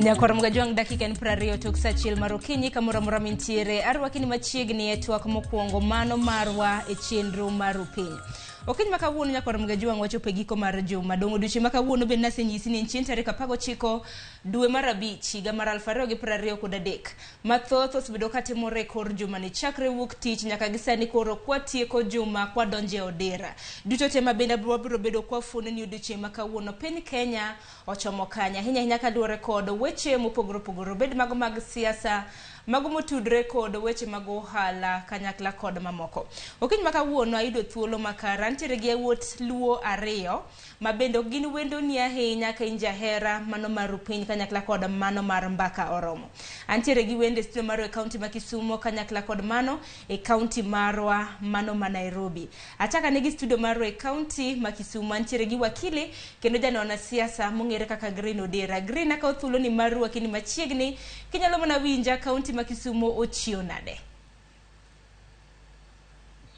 Nyakwar Mgajwang' dakika en 20 tok saa achiel mar okinyi kamoro amora mintiere arwaki ni machiegni e twak mokwongo mano marwa e chenro mar Rupiny. Okinyi ma kawuono nyakwar Mgajwang' wachopo e giko mar juma. Dong' odiochieng' ma kawuono bende nasenyisi ni en chieng' tarik 19 dwe mar abich higa mar 2023. Mathoth osebedo katimore e kor jumani chakre wuok tich nyaka gi sani koro kwatieko juma kwadonjo e odira. Duto te ma bende wabiro bedo kwafuono ni odiochieng' ma kawuono piny Kenya ochomo kanye ahinya ahinya kaluwore kod weche mopogore opogore obed mago mag siasa mago motudre kod weche mag ohala kanyakla kod mamoko. Okinyi ma kawuono ayudo thuolo makare antiere gi yawuot Luo ariyo ma bende ok gin wendoni ahinya ka in jahera mano mar Rupiny kanyakla kod mano mar Mbaka Oromo. Antiere gi wende e studio marwa e kaunti ma Kisumo kanyakla kod mano e kaunti marwa mano ma Nairobi. Achaka ne gi studio marwa e kaunti ma Kisumo antiere gi wakili kendo janon siasa mong'ere kaka Green Odera. Green akawo thuoloni mar rwaki ni machiegni kinyalo mana winja kaunti ma Kisumo ochiew nade?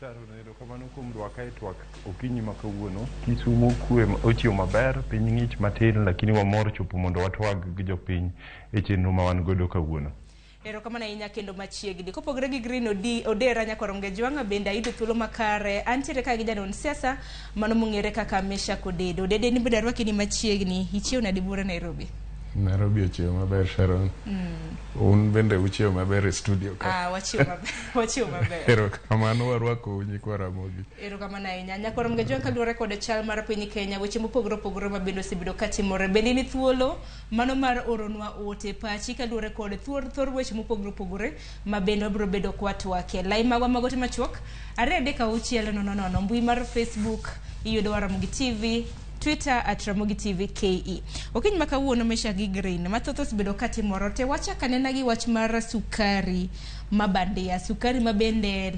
Sharon, erokamano kuom rwaka e twak okinyi ma kawuono. Kisumo kwe ochiew maber, piny ng'ich matin lakini wamor chopo mondo watwag gi jopiny e chenro ma wan godo kawuono. Erokamano ahinya kendo machiegni. Kopogore gi Green Odi, Odera nyakwar Mgejwang'a bende ayudo thuolo makare. Antiere ka gi janon siasa mano mong'ere kaka Meshack Odedo. Odede ni bende arwaki ni machiegni. Ichiew nade buore Nairobi? Nairobi ochiew maber Sharon. Un bende uchiew maber e studio ka. Ah, wachiew maber. Wachiew maber. Erokamano warwakou nyikwa Ramogi. Erokamano ahinya. Nyakwar Mgejwang' kaluwore kod chal mar piny Kenya, weche mopogore opogore ma bende osebedo katimore. Bende in thuolo mano mar oronwa ote pachi kaluwore kod thor weche mopogore opogore ma bende wabiro bedo kwatwakie. Lai magwa mag ote machuok 2 3 6 0 0 mbui mar Facebook iyudowa Ramogi TV, Twitter at Ramogi TV KE. Okinyi ma kawuono Meshack gi Green mathoth osebedo katimore te wachak anena gi wach mar sukari ma bandia, sukari ma bende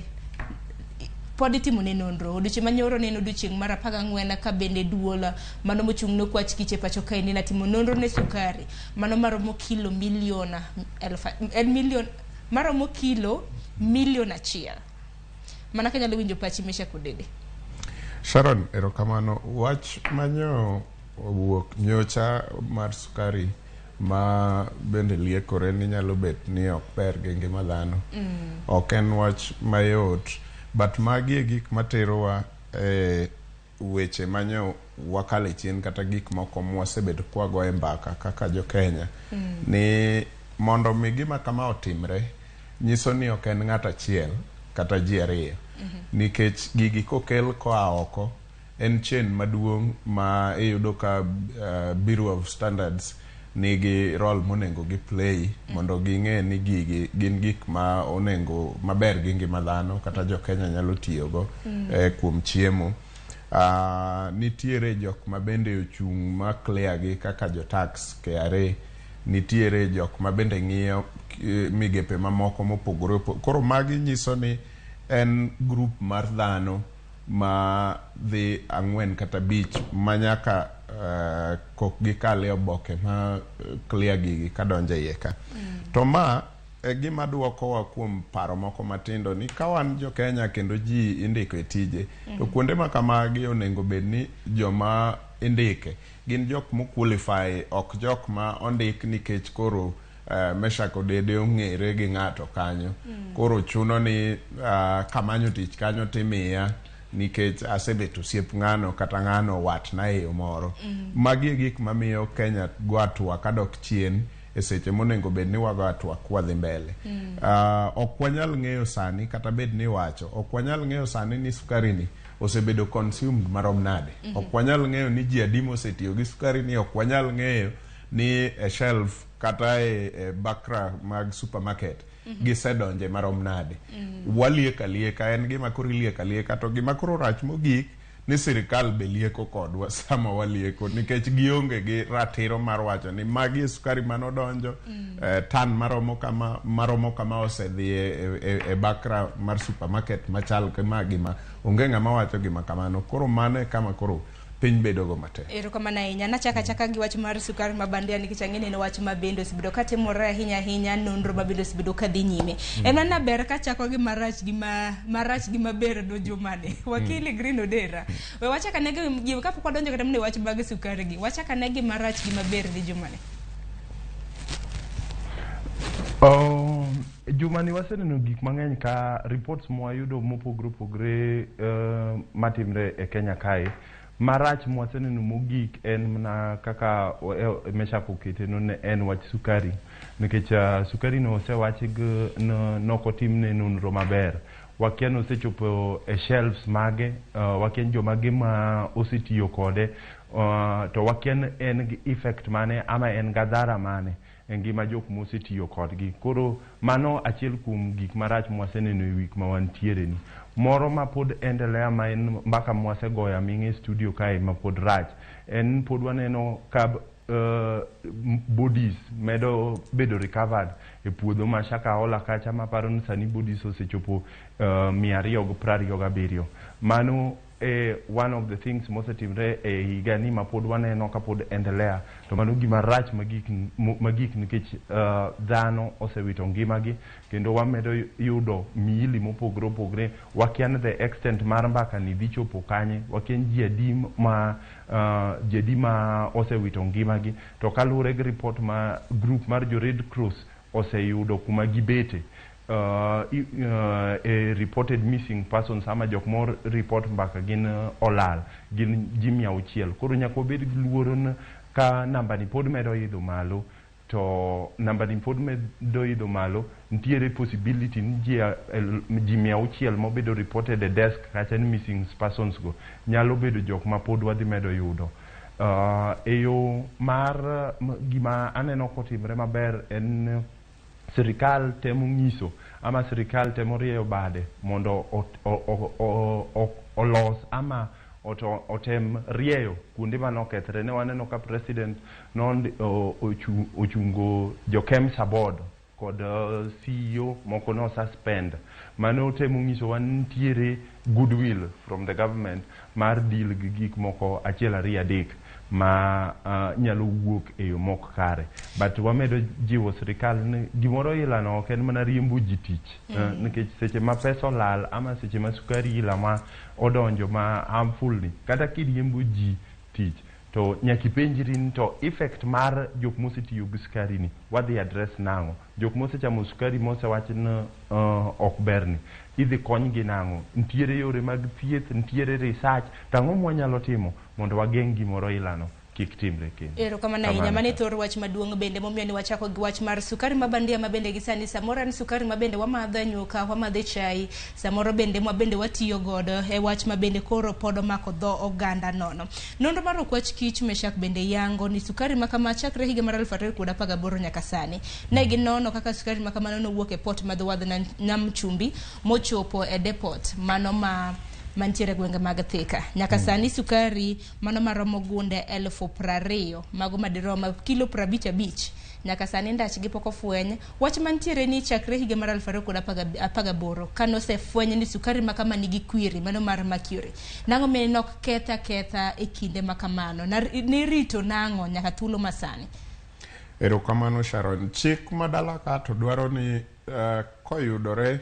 pod itimo ne nonro. Odiochieng' manyoro ne en odiochieng' mar 14 ka bende duol mano mochung' ne okwach kich e pacho kaendi natimo nonro ne sukari mano maromo kilo milion eluf, en milion maromo kilo milion 1. Mana kanyalo winjo pachi Meshack Odede. Sharon, erokamano. Wach manyo owuok nyocha mar sukari ma bende liekore ni nyalo bet ni ok ber gi ngima dhano. Ok en wach mayot, but magi e gik materowa e weche manyo wakale chien kata gik moko mwasebedo kwagoye mbaka kaka jo Kenya ni mondo mi gima kama otimre nyiso ni ok en ng'at achiel kata ji ariyo nikech gigi kokel koa oko en chain maduong' ma iyudo ka Bureau of Standards nigi role monego gi play mondo ging'e ni gigi gin gik ma onego maber gi ngima dhano kata jo Kenya nyalo tiyogo kuom chiemo. Nitiere jok ma bende ochung' ma clear gi kaka jo tax KRA, nitiere jok ma bende ng'iyo migepe mamoko mopogore opogore. Koro magi nyiso ni en group mar dhano ma dhi ang'wen kata abich ma nyaka kok gikal e oboke ma clear gigi kadonjo e iye ka. To ma e gima duokowa kuom paro moko matindo ni ka wan jo Kenya kendo ji indiko e tije to kuonde ma kamagi onego bed ni joma indike gin jok mo qualify ok jok ma ondik nikech koro Meshack Odede ong'ere gi ng'ato kanyo. Koro chuno ni kamanyo tich kanyo timiya nikech asebet osiep ng'ano kata ng'ano watna e yo moro. Magi e gik mamiyo Kenya go hatua kadok chien e seche monego bed ni wago hatua kwadhi mbele. Ok wanyal ng'eyo sani kata bed ni iwacho, ok wanyal ng'eyo sani ni sukari ni osebedo consumed marom nade. Ok wanyal ng'eyo ni ji adi mosetiyo gi sukari ni, ok wanyal ng'eyo ni e shelf kata e bakra mag supermarket gisedonje marom nade. Walieko alieka, en gima koro ilieko alieka to gima koro rach mogik ni sirikal be lieko kodwa sama walieko nikech gionge gi ratiro mar wacho ni magi e sukari manodonjo tan maromo kama maromo kama osedhi e bakra mar supermarket machal kama gima onge ng'ama wacho gima kamano. Koro mano e kama koro piny bedo go matek. Erokamano ahinya. Nachako achaka gi wach mar sukari ma bandia nikech ang'e ni en wach ma bende osebedo ka timore ahinya ahinya, nonro ma bende osebedo ka dhi nyime. En mana ber kachako gi marach gi ma marach gi maber no jumani. Wakili Green Odera. We wachak ane gi kapok wadonjo kata mana e wach mag sukari gi. Wachak ane gi marach gi maber gi jumani. Oh, juma ni waseneno gik mang'eny ka reports mwayudo mopogore opogore matimre e Kenya kae. Marach mwaseneno mogik en mana kaka Meshak okete no ne en wach sukari nikech sukari no osewachi gi nokotimne nonro maber. Wakia ni osechopo e shelves mage, wakia ni jomage ma osetiyo kode, to wakia ni en gi effect mane ama en gadhara mane e ngima jok mosetiyo kodgi. Koro mano achiel kuom gik marach mwaseneno e wik ma wantiere ni. Moro ma pod endelea ma en mbaka mwasegoyo aming'a e studio kae ma pod rach en pod waneno ka bodies medo bedo recovered e puodho ma Shakahola kacha maparo ni sani bodies osechopo 227. Mano e one of the things mosetimre e higa ni ma pod waneno ka pod endelea, to mano gima rach magik nikech dhano osewito ngimagi kendo wamedo yudo miili mopogore opogore. Wakia ni the extent mar mbaka ni dhi chopo kanye, wakia ni ji adi ma osewito ngimagi, to kaluwore gi report ma group mar jo Red Cross oseyudo kuma gibete reported missing persons ama jok mor report mbaka gin olal gin ji 600. Koro nyaka wabed gi luoro ni ka namba ni pod medo idho malo, to namba ni pod medo idho malo, nitiere possibility ni ji 600 mobedo reported e desk kacha ni missing persons go nyalo bedo jok ma pod wadhi medo yudo. E yo mar gima aneno kotimre maber en sirikal temo ng'iso ama sirikal temo rieyo bade mondo olos ama otem rieyo kuonde manokethre. Ne waneno ka president ochungo jo KEMSA board kod CEO moko no suspend. Mano temo nyisowa ni nitiere goodwill from the government mar deal gi gik moko achiel ariyo adek ma nyalo wuok e yo mok kare. But wamedo jiwo sirikal ni gimoro ilano ok en mana riembo ji tich, nikech seche ma pesa olal ama seche ma sukari ila ma odonjo ma harmful ni, kata kiriembo ji tich to nyaka ipenjri ni to effect mar jok mosetiyo gi sukari ni wadhi address nang'o. Jok mosechamo sukari mosewach ni ok berni idhi konygi nang'o? Nitiere yore mag thieth, nitiere research, to ang'o mwanyalo timo mondo wageng' gimoro ilano kik timre kendo? Erokamano ahinya. Mano e thor wach maduong' bende momiyo ni wachako gi wach mar sukari ma bandia ma bende gi sani samoro en sukari ma bende wamadho e nyuka, wamadho e chai, samoro bende ma bende watiyo godo e wach ma bende koro pod omako dho oganda nono. Nonro mar okwach kich Meshak bende yango ni sukari ma kama chakre higa mar 2018 nyaka sani. Ne ginono kaka sukari ma kamano nowuok e port ma dho wadh Nam Chumbi mochopo e depot mano ma mantiere gwenge mag Thika. Nyaka sani sukari mano maromo gunde 20,000 mago madirom kilo 55 nyaka sani ndachgi pok ofweny. Wach mantiere ni chakre higa mar 2018 kanosefweny ni sukari ma kama nigi kwiri mano mar mercury, nang'o miyo nok ketha ketha e kinde ma kamano? Nirito nang'o nyaka thuolo masani? Erokamano Sharon. Chik ma dala ka to dwaro ni koyudore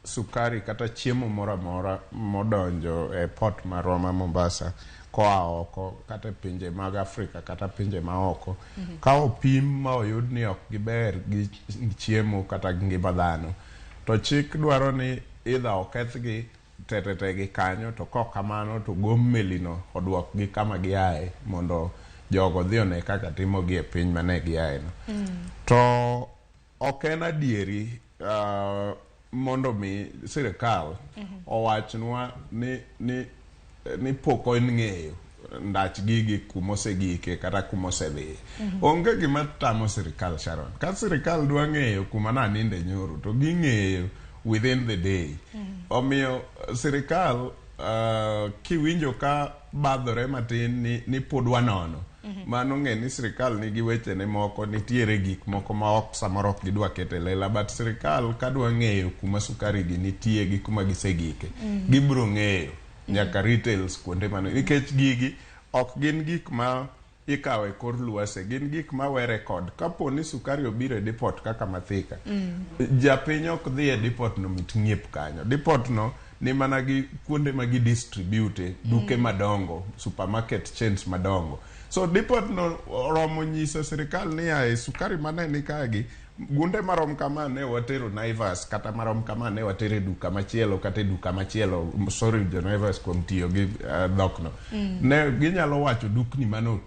sukari kata chiemo moro amora modonjo e port marwa ma Mombasa koa oko kata e pinje mag Afrika kata pinje ma oko, ka opim ma oyud ni ok giber gi chiemo kata gi ngima dhano, to chik dwaro ni either okethgi tetete gi kanyo, to kok kamano to gom melino oduokgi kama giaye mondo jogo dhi one kaka timogi e piny mane giaye no. To ok en adieri mondo mi sirikal owachnwa ni pok ong'eyo ndach gigi kumosegike kata kumosedhiye. Onge gima tamo sirikal, Sharon. Ka sirikal dwa ng'eyo kuma naninde nyoro to ging'eyo within the day. Omiyo sirikal kiwinjo ka badhore matin ni pod wanono, mano ng'e ni sirikal nigi wechene moko, nitiere gik moko ma ok samoro ok gidwa keto e lela, but sirikal kadwa ng'eyo kuma sukari gi nitie gi kuma gisegike, gibiro ng'eyo nyaka retails kuonde mano, nikech gigi ok gin gik ma ikawo e kor lwasi, gin gik ma we record. Kapo ni sukari obiro e depot kaka ma Thika, japiny ok dhi e depot no mit ng'iep kanyo. Depot no ni mana gi kuonde ma gi distribute, duke madongo, supermarket chains madongo. So depot no oromo nyiso sirikal ni ae sukari mane ni kagi Gunde marom kama ne watero Naivas, kata marom kama ne watero e duka machielo, kata e duka machielo. Sorry jo Naivas kuom tiyo gi dhokno. Ne ginyalo wacho dukni mane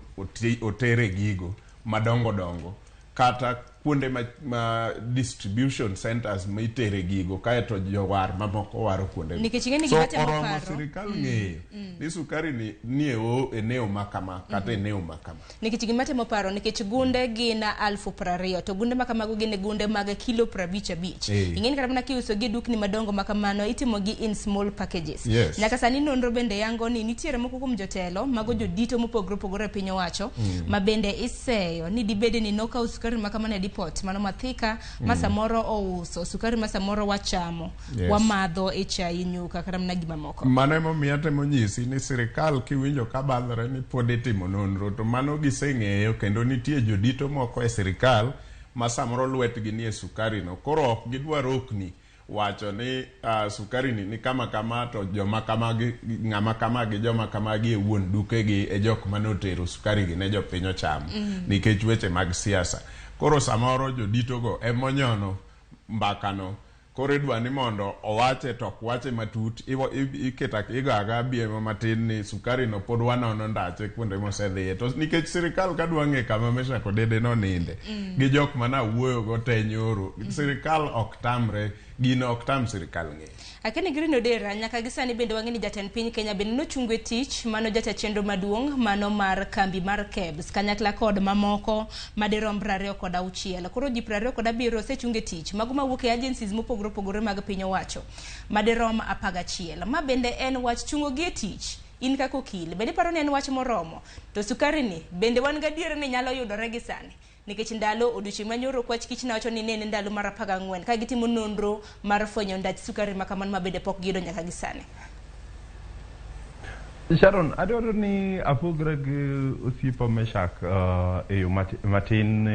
otere gigo madongo dongo, kata kuonde ma distribution centers ma itere gigo, kaeto jowar mamoko waro kuonde. Nikech ing'e ni so gima temo oromo paro. Sirikal ng'eyo ni sukari ni e eneo ma kama kata eneo ma kama. Nikech gima temo paro, nikech gunde gin 20,000, to gunde ma kamago gin gunde mag kilo 55. Ing'e ni kata mana kiuso gi e dukni madongo ma kamano, itimo gi in small packages. Nyaka sani nonro bende yango ni nitiere moko kuom jotelo mago jodito mopogore opogore e piny owacho ma bende iseyo ni dibede ni nokawo sukari ma kamano e depot mano ma Thika, ma samoro ouso sukari ma samoro wachamo, wamadho e chai, nyuka, kata mana gima moko. Mano emomiyo atemo nyisi ni sirikal kiwinjo ka badhore ni pod itimo nonro, to mano giseng'eyo, kendo nitie jodito moko e sirikal ma samoro lwetgi nie sukari no, koro ok gidwa rokni wacho ni sukari ni kama kama, to joma kama gi ng'ama kama gi joma kama gi e wuon duke gi e jok mane otero sukari gi ne jopiny ochamo, nikech weche mag siasa. Koro samoro jodito go emonyono mbakano, koro idwa ni mondo owache, to ok wache matut. Iketa igo aga biemo matin ni sukari no pod wanono ndache kuonde mosedhiye, to nikech sirikal ka dwa ng'e kama Meshack Odede noninde gi jok mana wuoyo go te nyoro, sirikal ok tamre gino, ok tam sirikal ng'eyo. Akeni Green Odera, nyaka gi sani bende wang'e ni jatend piny Kenya bende nochungo e tich mano jata chenro maduong' mano mar kambi mar KEBS kanyakla kod mamoko madirom 26. Koro ji 27 osechung e tich, mago mawuok e agencies mopogore opogore mag piny owacho madirom 11. Ma bende en wach chungo gi e tich. In kaka okil, bende iparo ni en wach moromo? To sukari ni bende wan gadier ni nyalo yudore gi sani? Nikech ndalo odiochieng' manyoro kwach kich nawacho ni ne en ndalo mar 14 ka gitimo nonro mar fwenyo ndach sukari ma kamano ma bende pok giyudo nyaka gi sani. Sharon, adwaro ni apogra gi osiepa Meshak e yo matin.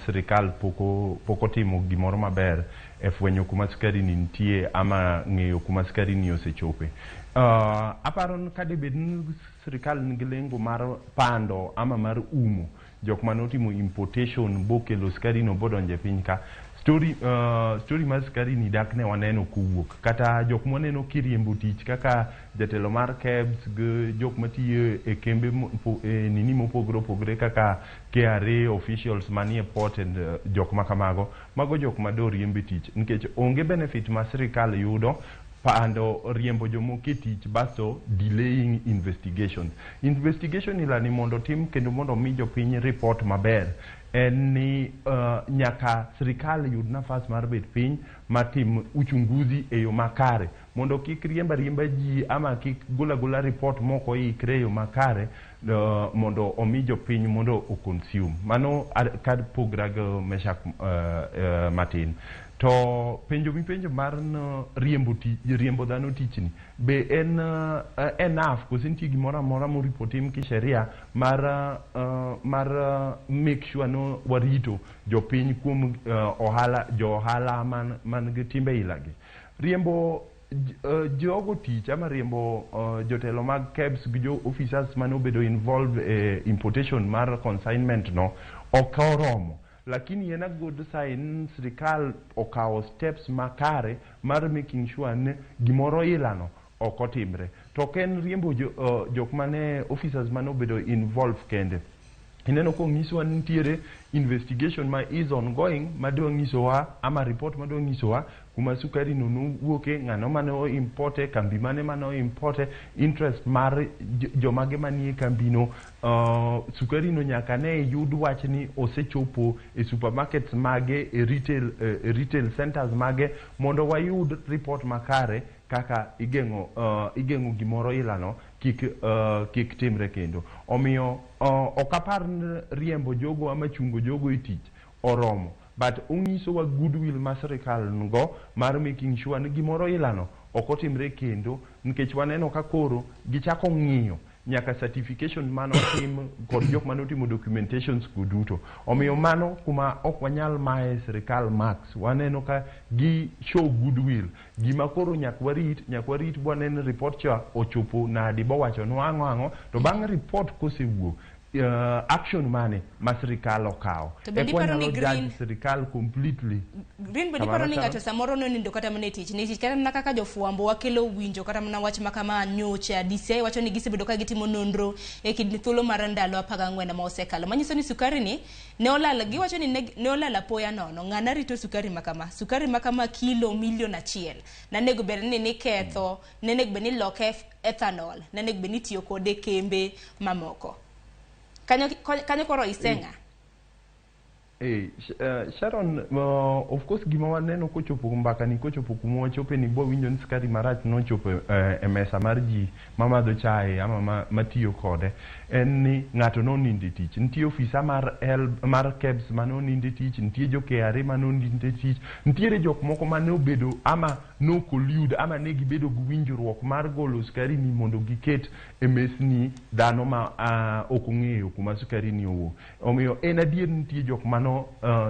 Sirikal pok otimo gimoro maber e fwenyo kuma sukari ni nitie ama ng'eyo kuma sukari ni osechope. Aparo ni kadebed ni sirikal nigi lengo mar pando ama mar umo jok mane otimo importation bokelo sukari no bodonjo e piny ka, story mar sukari ni dak ne waneno kowuok, kata jok mwaneno kiriembo tich kaka jatelo mar KEBS gi jok matiyo e kembe e nini mopogore opogore kaka KRA officials manie port and jok makamago, mago jok ma do riemb e tich, nikech onge benefit ma sirikal yudo pando riembo jomoko e tich basto delaying investigations. Investigation ilani mondo tim kendo mondo mi jopiny report maber en ni nyaka sirikal yud nafas mar bet piny matim uchunguzi e yo makare mondo kik riemb ariemba ji ama kik gol agola report mok oikre e yo makare mondo omi jopiny mondo oconsume. Mano ka pogra gi Meshak matin. To penjo mipenjo mar no, riembo dhano tichni be en enough koso nitie gimoro amora moripo tim kisheria mar make sure no warito jopiny kuom ohala jo ohala man gi timbe ilagi riembo jogo tich ama riembo jotelo mag KEBS gi jo officers mane obedo involved e importation mar consignment no ok oromo, lakini en a good sign sirikal okawo steps makare mar making sure ni gimoro ilano ok otimre. To ok en riembo jok mane officers mane obedo involved kende. Ineno kong'iswa ni nitiere investigation ma is ongoing madwa ng'isowa ama report madwa ng'isowa kuma sukari no nowuoke, ng'ano mane o importe, kambi mane mane o importe, interest mar jomage manie kambino. Sukari no nyaka ne yud wach ni osechopo e supermarkets mage, e retail centers mage, mondo wayud report makare kaka igeng'o gimoro ilano kik timre kendo. Omiyo ok apar ni riembo jogo ama chungo jogo e tich oromo, but onyisowa goodwill ma sirikal nigo mar making sure ni gimoro ilano ok otimre kendo, nikech waneno ka koro gichako ng'iyo nyaka certification manotim kod jok manotimo documentations go duto. Omiyo mano kuma ok wanyal maye sirikal marks. Waneno ka gi show goodwill. Gima koro nyaka warit bwanen report cha ochopo nadi, bowachonwa ang'o ang'o. To bang' report kosewuok Action mane ma sirikal okawo? To bende Eka iparo ni wanyalo Green- judge sirikal completely. Green bende Kamano, iparo ni Sharon. ng'ato samoro nonindo kata mana e tich, nikech kata mana kaka jofwambo wakelo winjo kata mana wach ma kama nyocha DCI wacho ni gisebedo ka gitimo nonro e kind thuolo mar ndalo 14 ma osekalo, manyiso ni sukari ni ne olal. Giwacho ni ne olal apoya nono. Ng'ana rito sukari ma kama, sukari ma kama kilo 1,000,000 nanego bed ni niketho, nenego bed ni loke ethanol, nenego bed ni itiyo kode e kembe mamoko kanyo kanyo. Koro iseng'a. Sharon, of course gima waneno kochopo mbaka ni, kochopo kuma wachope ni, bwawinjo ni sukari marach nochopo e mesa mar ji mamadho chae ama matiyo kode, en ni ng'ato nonindo e tich. Nitie ofisa mar L, mar KEBS mane onindo e tich, nitie jo KRA mane onindo e tich, nitiere jok moko mane obedo ama no collude ama ne gibedo gi winjruok mar golo sukari ni mondo giket e mesni dhano ma ok ong'eyo kuma sukari ni owuok. Omiyo en adier nitie jok mano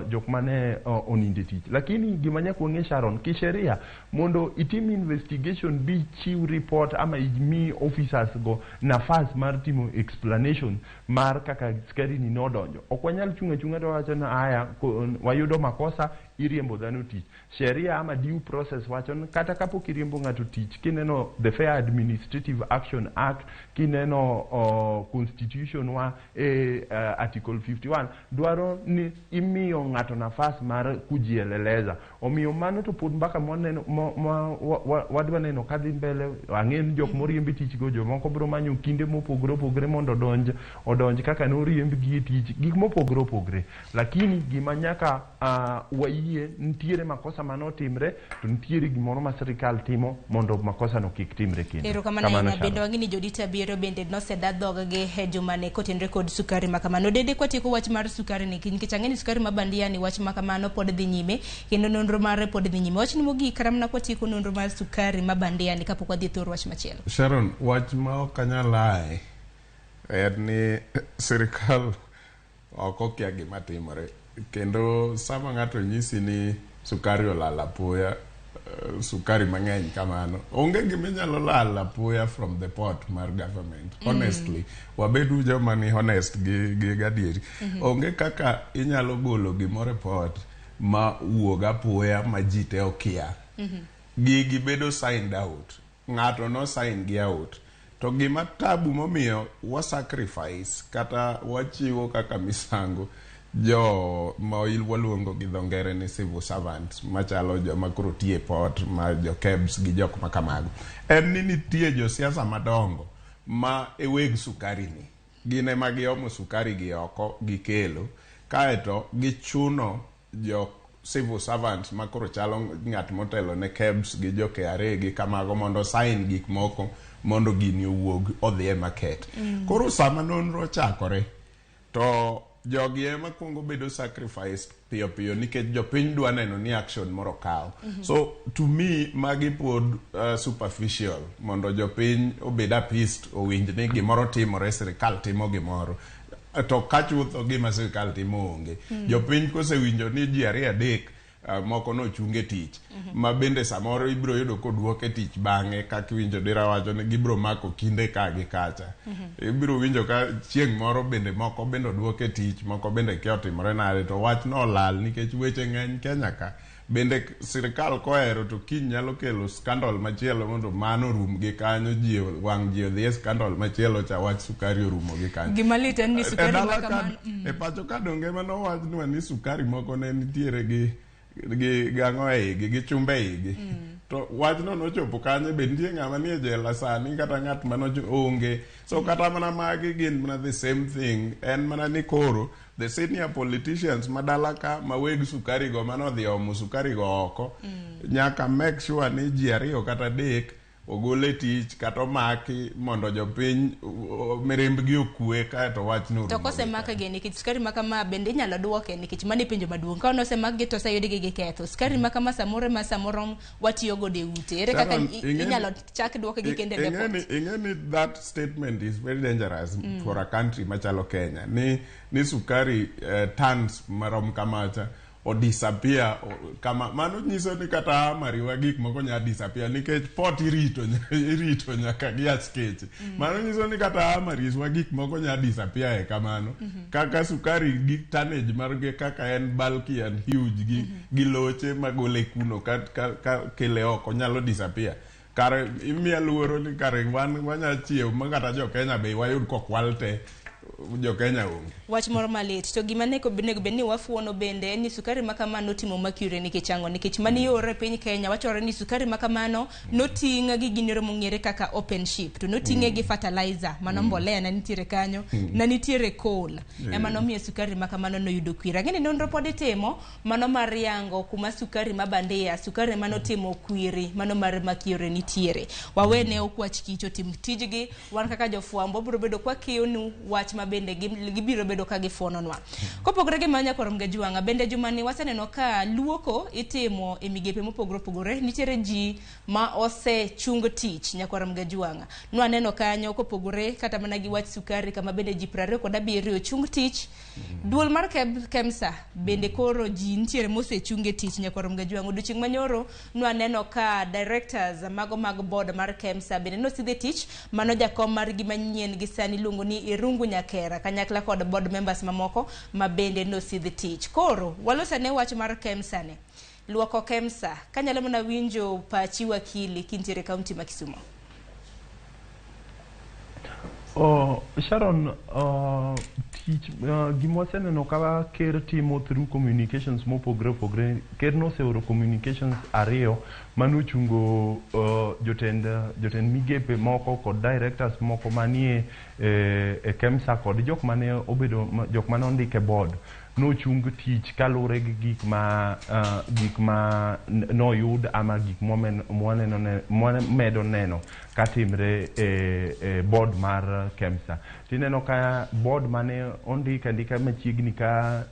jok mane onindo e tich, lakini gima nyaka wang'e, Sharon, kisheria mondo itim investigation bi chiw report ama imi officers go nafas mar timo explanation mar kaka sukari ni nodonjo. Ok wanyal chung' achung'a to wawacho ni aya, wayudo makosa, iriembo dhano tich. Sheria ama due process wacho ni kata kapok iriembo ng'ato tich, kineno the Fair Administrative Action Act, kineno constitution wa e article 51 dwaro ni imiyo ng'ato nafas mar kujieleleza. Omiyo mano to pod mbaka mwaneno ma wadwa neno kadhi mbele. Ang'e ni jok moriemb e tich go, jomoko biro manyo kinde mopogore opogore mondo odonj kaka noriembgi e tich, gik mopogore opogore. Lakini gima nyaka wayie, nitiere makosa manotimre to nitiere gimoro ma sirikal timo mondo makosa no kik timre kendo. Erokamano ahinya. Bende wang'e ni jodito abiriyo bende noseda dhoggi e jumani kotenore kod sukari ma kamano. Dede, kwatieko wach mar sukari ni, nikech ang'e ni sukari ma bandia ni, wach ma kamano pod dhi nyime kendo nonro mare pod dhi nyime. Wach ni mogik kata mana kwatieko nonro mar sukari ma bandia ni kapok wadhi e thor wach machielo. Sharon, wach ma ok anyal ae en ni sirikal ok okia gima timore, kendo sama ng'ato nyisi ni sukari olal apoya, sukari mang'eny kamano, onge gima inyalo lal apoya from the port mar government. Honestly, wabedu joma ni honest gi gadieri. Onge kaka inyalo golo gimoro e port ma wuog apoya ma ji te okia. Gigi bedo signed out, ng'ato no sign gi out. To gima tabu momiyo wa sacrifice kata wachiwo kaka misango jo ma waluongo gi dho ngere ni civil servants, machalo joma koro tiyo e port, ma jo KEBS gi jok ma kamago, en ni nitie josiasa madongo ma e weg sukari ni. Gin ema giomo sukari gi oko gikelo, kaeto gichuno jo civil servants ma koro chalo ng'at motelo ne KEBS gi jo KRA gi kamago mondo sign gik moko mondo gini owuog odhi e market. Koro sama nonro ochakore to jogi ema kuongo bedo sacrificed piyo piyo, nikech jopiny dwa neno ni action moro kaw. So to me magi pod superficial mondo jopiny obed appeased, owinj ni gimoro timore, sirikal timo gimoro, to ka chutho gima sirikal timo onge. Jopiny kosewinjo ni ji ariyo adek moko nochung e tich, ma bende samoro ibiro yudo koduok e tich bang'e, kaka iwinjo dira wacho ni gibiro mako kinde ka gi kacha. Ibiro winjo ka chieng' moro bende moko bende oduok e tich, moko bende kia otimore nade, to wach no olal nikech weche ng'eny Kenya ka. Bende sirikal kohero to kiny nyalo kelo scandal machielo mondo mano orum gi kanyo, ji wang' ji odhi e scandal machielo cha, wach sukari orumo gi kanyo. Gima lit en ni E sukari ma dala ka kamano e pacho ka donge manowachnwa ni sukari moko ne nitiere gi gang'o e igi, gi chumbe e igi, to wachno nochopo kanye? Be nitie ng'ama nie jela sani kata ng'at manocho onge? So kata mana magi gin mana the same thing. En mana ni koro the senior politicians madala ka ma weg sukari go manodhi omo sukari go oko nyaka make sure ni ji ariyo kata adek ogol e tich kata omaki mondo jopiny mirimbgi okwe, kaeto wachno To orumo gi kosemak kanyo. gi, nikech sukari ma kama bende inyalo duoke? Nikech mano e penjo maduong'. Ka nosemak gi to oseyudgi gi ketho, sukari ma kama samoro ma samoro watiyo godo e ute, ere kaka Sharon, inyalo chak duokgi kendo e depot? Ing'e ni that statement is very dangerous for a country machalo Kenya ni sukari tons marom kamacha. o disappear kama mano nyiso ni kata mariwa gik moko nya disappear nikech port irito irito nyaka gi askeche. Mano nyiso ni kata mariswa gik moko nya disappear e kamano. Kaka sukari gi tonnage margi kaka en bulky and huge gi loche magole kuno ka kele oko nyalo disappear. Kare imiya luoro ni kare wan wanya chiew ma kata jo Kenya be wayud kokwal te, jo Kenya onge. Wach moro malit to gima nego bed ni wafuono bende en ni sukari ma kamano notimo mercury nikech ang'o? Nikech mani yore e piny Kenya wachore ni sukari ma kamano noting' gi ginero mong'ere kaka open ship, to noting'e gi fertilizer, mano mbolea ne nitiere kanyo, ne nitiere coal, ema nomiyo sukari ma kamano noyudo kwiri. Ang'e ni nonro pod itimo mano mar yango kuma sukari ma bandia, sukari manotimo kwiri mano mar mercury nitiere. Wawene okwach kich otim tijgi. Wan kaka jofwambo wabiro bedo kwakiyonu wach ma bende gibiro bedo ka gifuononwa. Kopogore gi mano, nyakwar Mgajwang'a, bende jumani waseneno ka luoko itimo e migepe mopogore opogore. Nitiere ji ma osechung tich, nyakwar Mgajwang'a. Nwaneno kanyo kopogore kata mana gi wach sukari kama bende ji 27 ochung tich. Duol mar KEMSA bende koro ji nitiere mosechung e tich, nyakwar Mgajwang'a. Odiochieng' manyoro nwaneno ka directors mago mag board mar KEMSA bende nosidh e tich. Mano jakom margi manyien gi sani iluongo ni Irungu Nyakera kanyakla kod board members mamoko ma bende nosidh tich. Koro walos ane wach mar KEMSA ni. Luoko KEMSA, kanyalo mana winjo pachi, wakili, kintiere kaunti ma Kisumo. Oh, Sharon, tich gima waseneno ka ker timo through communications mopogore opogore. Ker noseoro communications ariyo manochungo jotend migepe moko kod directors moko manie e KEMSA kod jok mane obedo jok mane ondik e board nochung tich kaluwore gi gik ma noyud ama gik mwamedo neno katimre e board mar KEMSA. Tineno ka board mane ondik andika machiegni ka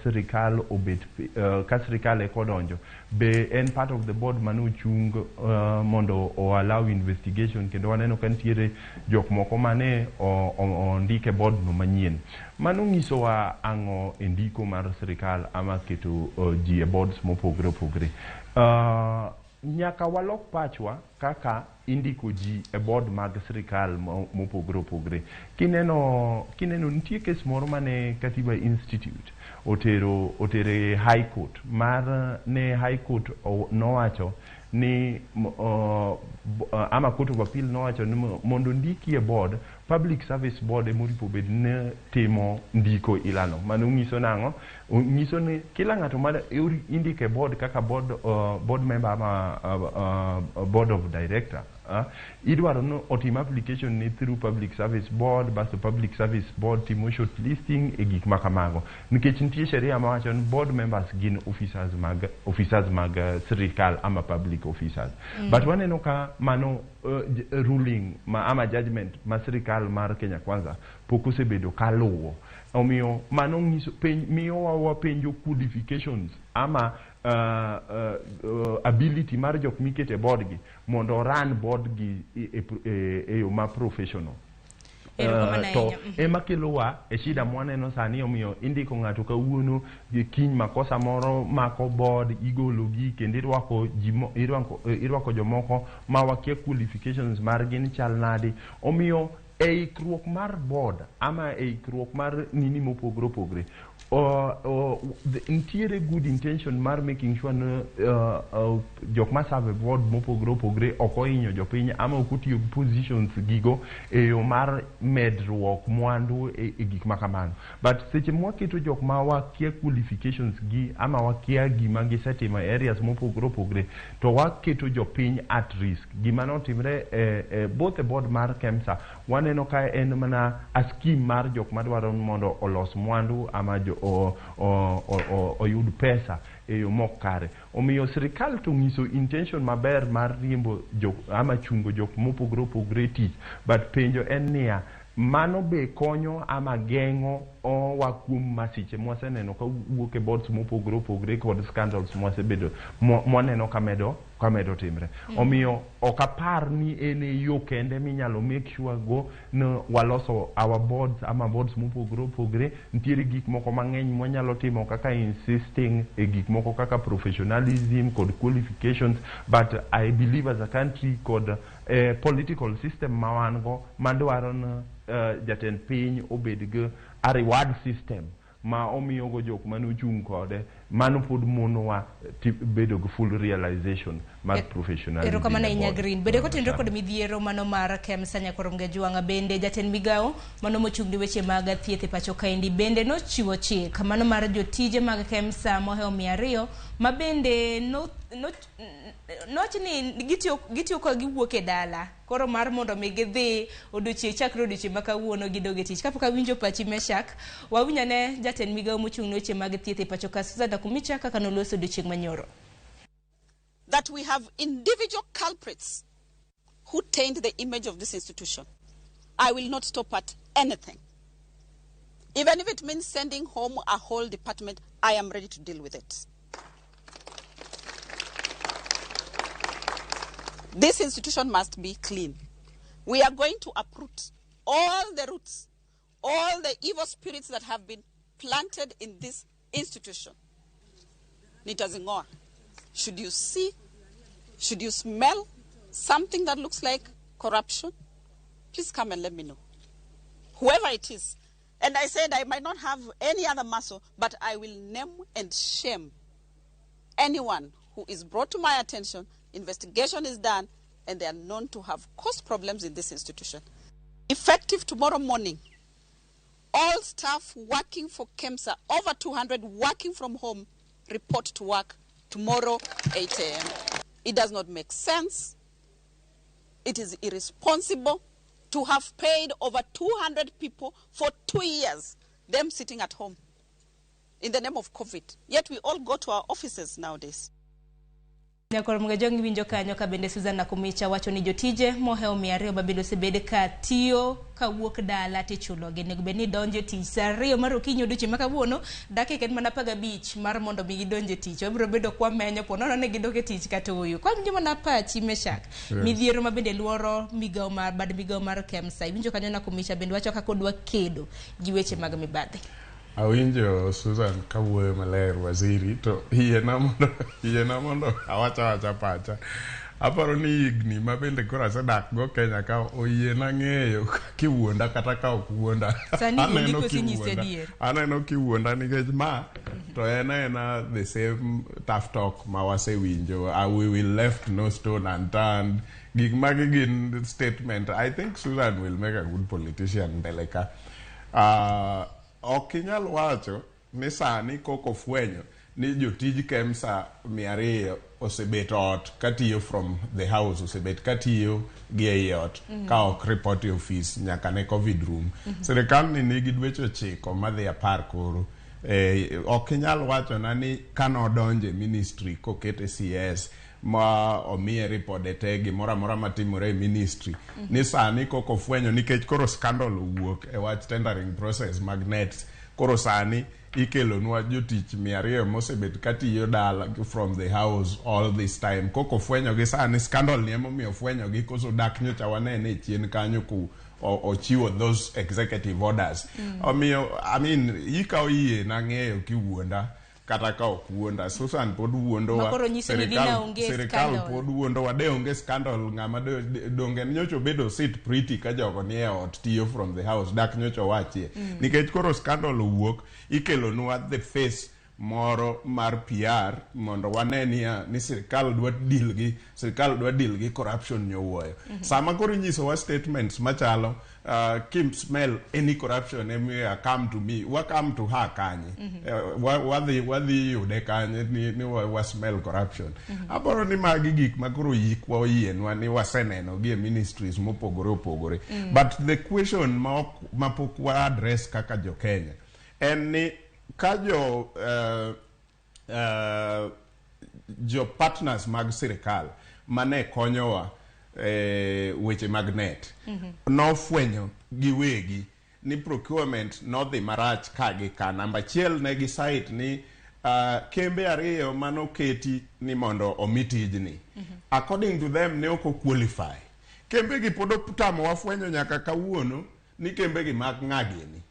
sirikal obet ka sirikal eka odonjo be en part of the board mane ochung mondo o allow investigation, kendo waneno ka nitiere jok moko mane ondik e board no manyien. Mano nyisowa ang'o e ndiko mar sirikal ama keto ji e boards mopogore opogore? Nyaka walok pachwa kaka indiko ji e board mag sirikal mopogore opogore. Kineno nitie kes moro mane Katiba Institute otero otere High Court mar ne High Court nowacho ni ama Court of Appeal nowacho ni mondo ndiki e board, Public Service Board ema oripo bed ni timo ndiko ilano. Mano nyiso nang'o? Nyiso ni kila ng'ato ma indiko e board kaka board member ama board of director, idwaro ni otim application ni through Public Service Board, basto Public Service Board timo shortlisting e gik ma kamago, nikech nitie sheria mawacho ni board members gin officers mag sirikal ama public officers. But waneno ka mano ruling ma ama judgment ma sirikal mar Kenya Kwanza pok osebedo kaluwo. Omiyo mano nyiso penj, miyowa wapenjo qualifications ama ability mar jok mikete board gi mondo run board gi e yo ma professional. Erokamano To ahinya. Ema kelowa e shida mwaneno sani. Omiyo indiko ng'ato kawuono gi kiny makosa moro mako board, igolo gi kendo irwako ji irwako jomoko ma wakia qualifications margi ni chal nadi. Omiyo e ikruok mar board ama e ikruok mar nini mopogore opogore, nitiere good intention mar making sure ni jok ma serve e board mopogore opogore ok ohinyo jopiny ama ok otiyo gi positions gigo e yo mar medruok mwandu e gik ma kamano. But seche mwaketo jok ma wakia qualifications gi ama wakia gima gisetimo e areas mopogore opogore, to waketo jopiny at risk. Gima notimre e both e board mar KEMSA, waneno ka en mana a scheme mar jok madwaro ni mondo olos mwandu ama jo, o, o, o, o, oyud pesa e yo mok kare. Omiyo sirikal to ng'iso intention maber mar riembo jok ama chungo jok mopogore opogore e tich, but penjo en niya, mano be konyo ama geng'o Geng'owa kuom masiche mwaseneno ka wuok e boards mopogore opogore kod scandals mwasebedo mwaneno kamedo timre. Omiyo ok apar ni en e yo kende minyalo make sure go ni waloso our boards ama boards mopogore opogore. Nitiere gik moko mang'eny mwanyalo timo kaka insisting e gik moko kaka professionalism kod qualifications, but I believe as a country kod political system ma wan go madwaro ni jatend piny obed gi a reward system ma omiyogo jok manochung' kode, mano pod monowa bedo gi full realization mar professionalism Erokamano e ahinya. board. Green bende kotenore kod midhiero mano mar KEMSA, nyakwar Mgajwang'a, bende jatend migawo mano mochung' ne weche mag thieth e pacho kaendi bende nochiwo chik mano mar jotije mag KEMSA mohewo 200 ma bende no, no, nowacho ni gitiyo ka giwuok e dala, koro mar mondo mi gidhi odiochieng' chakre odiochieng' ma kawuono gidog e tich. Kapok awinjo pachi Meshak, wawinj ane jatend migawo mochung' ne weche mag thieth e pacho ka, Susan Nakhumicha, kaka noloso odiochieng' manyoro. That we have individual culprits who taint the image of this institution. I will not stop at anything. Even if it means sending home a whole department, I am ready to deal with it. This institution must be clean. We are going to uproot all the roots, all the evil spirits that have been planted in this institution. Nitazingoa. Should you see, should you smell something that looks like corruption, please come and let me know. Whoever it is. And I said I might not have any other muscle, but I will name and shame anyone who is brought to my attention, investigation is done, and they are known to have caused problems in this institution. Effective tomorrow morning, all staff working for KEMSA, over 200 working from home, report to work tomorrow, 8 a.m. It does not make sense. It is irresponsible to have paid over 200 people for 2 years, them sitting at home in the name of COVID. Yet we all go to our offices nowadays. Nyakwar Mgajwang', iwinjo kanyo ka bende Susan Nakhumicha wacho ni jotije mohewo 200 ma bende osebed ka tiyo kawuok dala tichulogi onego bed ni donjo e tich sa 2 mar okinyi odiochieng' ma kawuono, dakika en mana 15 mar mondo mi gidonj e tich. Wabiro bedo kwamenyo po nono ni gidok e tich kata ooyo. Kwawinjo mana pachi Meshak, midhiero ma bende luoro migawo mar bad migawo mar KEMSA, iwinjo kanyo Nakhumicha bende wacho kaka odwa kedo gi weche mag mibadhi. Awinjo Susan kawuoyo maler, waziri, to yiena mondo awacha awacha pacha. Aparo ni higni ma bende koro asedak go Kenya ka oyiena ng'eyo kiwuonda kata ka ok wuonda. Sani Aneno iwuondi koso inyisi kiwuonda. adier? Aneno kiwuonda nikech ma to en aena the same tough talk ma wasewinjo. We will left no stone unturned. Gik magi gin statement. I think Susan will make a good politician mbele ka. Ok inyal wacho ni sani koko fwenyo ni jotij KEMSA 200 osebet ot katiyo from the house, osebet katiyo gi ei ot ka ok report e ofis nyaka ne COVID rum. Sirikal ni nigi dweche 9 madhi 10 koro. Ok inyal wachona ni kanodonje ministry kokete CS ma omiye ripode te gimoro amora matimore e ministry ni sani koko fwenyo nikech koro scandal owuok e wach tendering process mag nets, koro sani ikelonwa jotich 200 mosebet katiyo dala from the house all this time, koko fwenyogi sani, scandal ni emomiyo fwenyogi koso dak nyocha wanene e chien kanyo ku ochiwo those executive orders. Omiyo, I mean, ikawo yie nang'eyo kiwuonda kata ka ok wuonda, Susan pod wuondowa. Ma koro nyiso ni dina onge Sirikal scandal. pod wuondowa. De onge scandal, ng'ama donge nyocha obedo sit pretty ka jogo nie ot tiyo from the house, dak nyocha owachie? Nikech koro scandal owuok, ikelonwa the face moro mar PR mondo wane niya ni sirikal dwa deal gi corruption nyowuoyo. Sama koro inyisowa statements machalo kim smell any corruption anywhere, come to me, wa come to her kanye? Wadhi yude kanye ni wa smell corruption? Aparo ni magi gik ma koro yikwa oyienwa ni waseneno gi e ministries mopogore opogore. But the question ma ok mapok wa address kaka jo Kenya en ni ka jo partners mag sirikal mane konyowa weche mag net nofwenyo giwegi. ni procurement nodhi marach ka gi ka. Namba achiel ne gi cite ni kembe ariyo manoketi ni mondo omi tijni. According to them ne ok qualify. Kembe gi pod otamowa fwenyo nyaka kawuono ni kembe gi mag ng'a gini.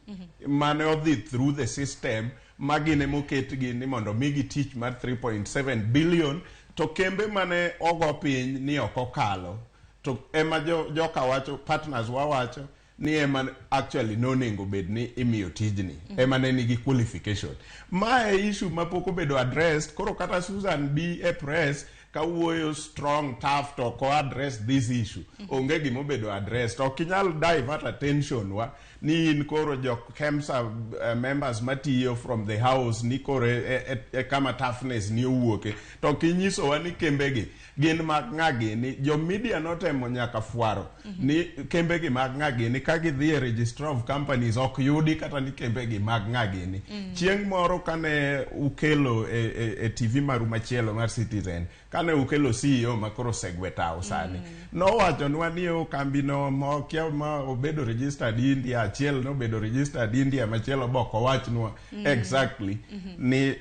Mane odhi through the system ma gin emoketgi ni mondo migi tich mar 3.7 billion to kembe mane ogo piny ni ok okalo to ema joka wacho partners wawacho ni ema actually nonego bed ni imiyo tijni ema ne nigi qualification. Mae issue mapok obedo addressed. Koro kata Susan bi e press kawuoyo strong tough to ok address this issue, onge gimobedo addressed. Ok inyal divert attention wa ni in koro jok KEMSA members matiyo from the house ni koro e kama toughness ni owuoke to ok inyisowa ni kembegi gin mag ng'a gini. Jo media notemo nyaka fwaro ni kembegi mag ng'a gini ka gidhi e registrar of companies ok yudi kata ni kembegi mag ng'a gini. Chieng' moro kane ukelo e TV maru machielo mar Citizen, kane ukelo CEO makoro osegwe tao sani, nowachonwa ni o kambino mokia ma obedo registered India, achiel nobedo registered India, machielo bok owachnwa exactly ni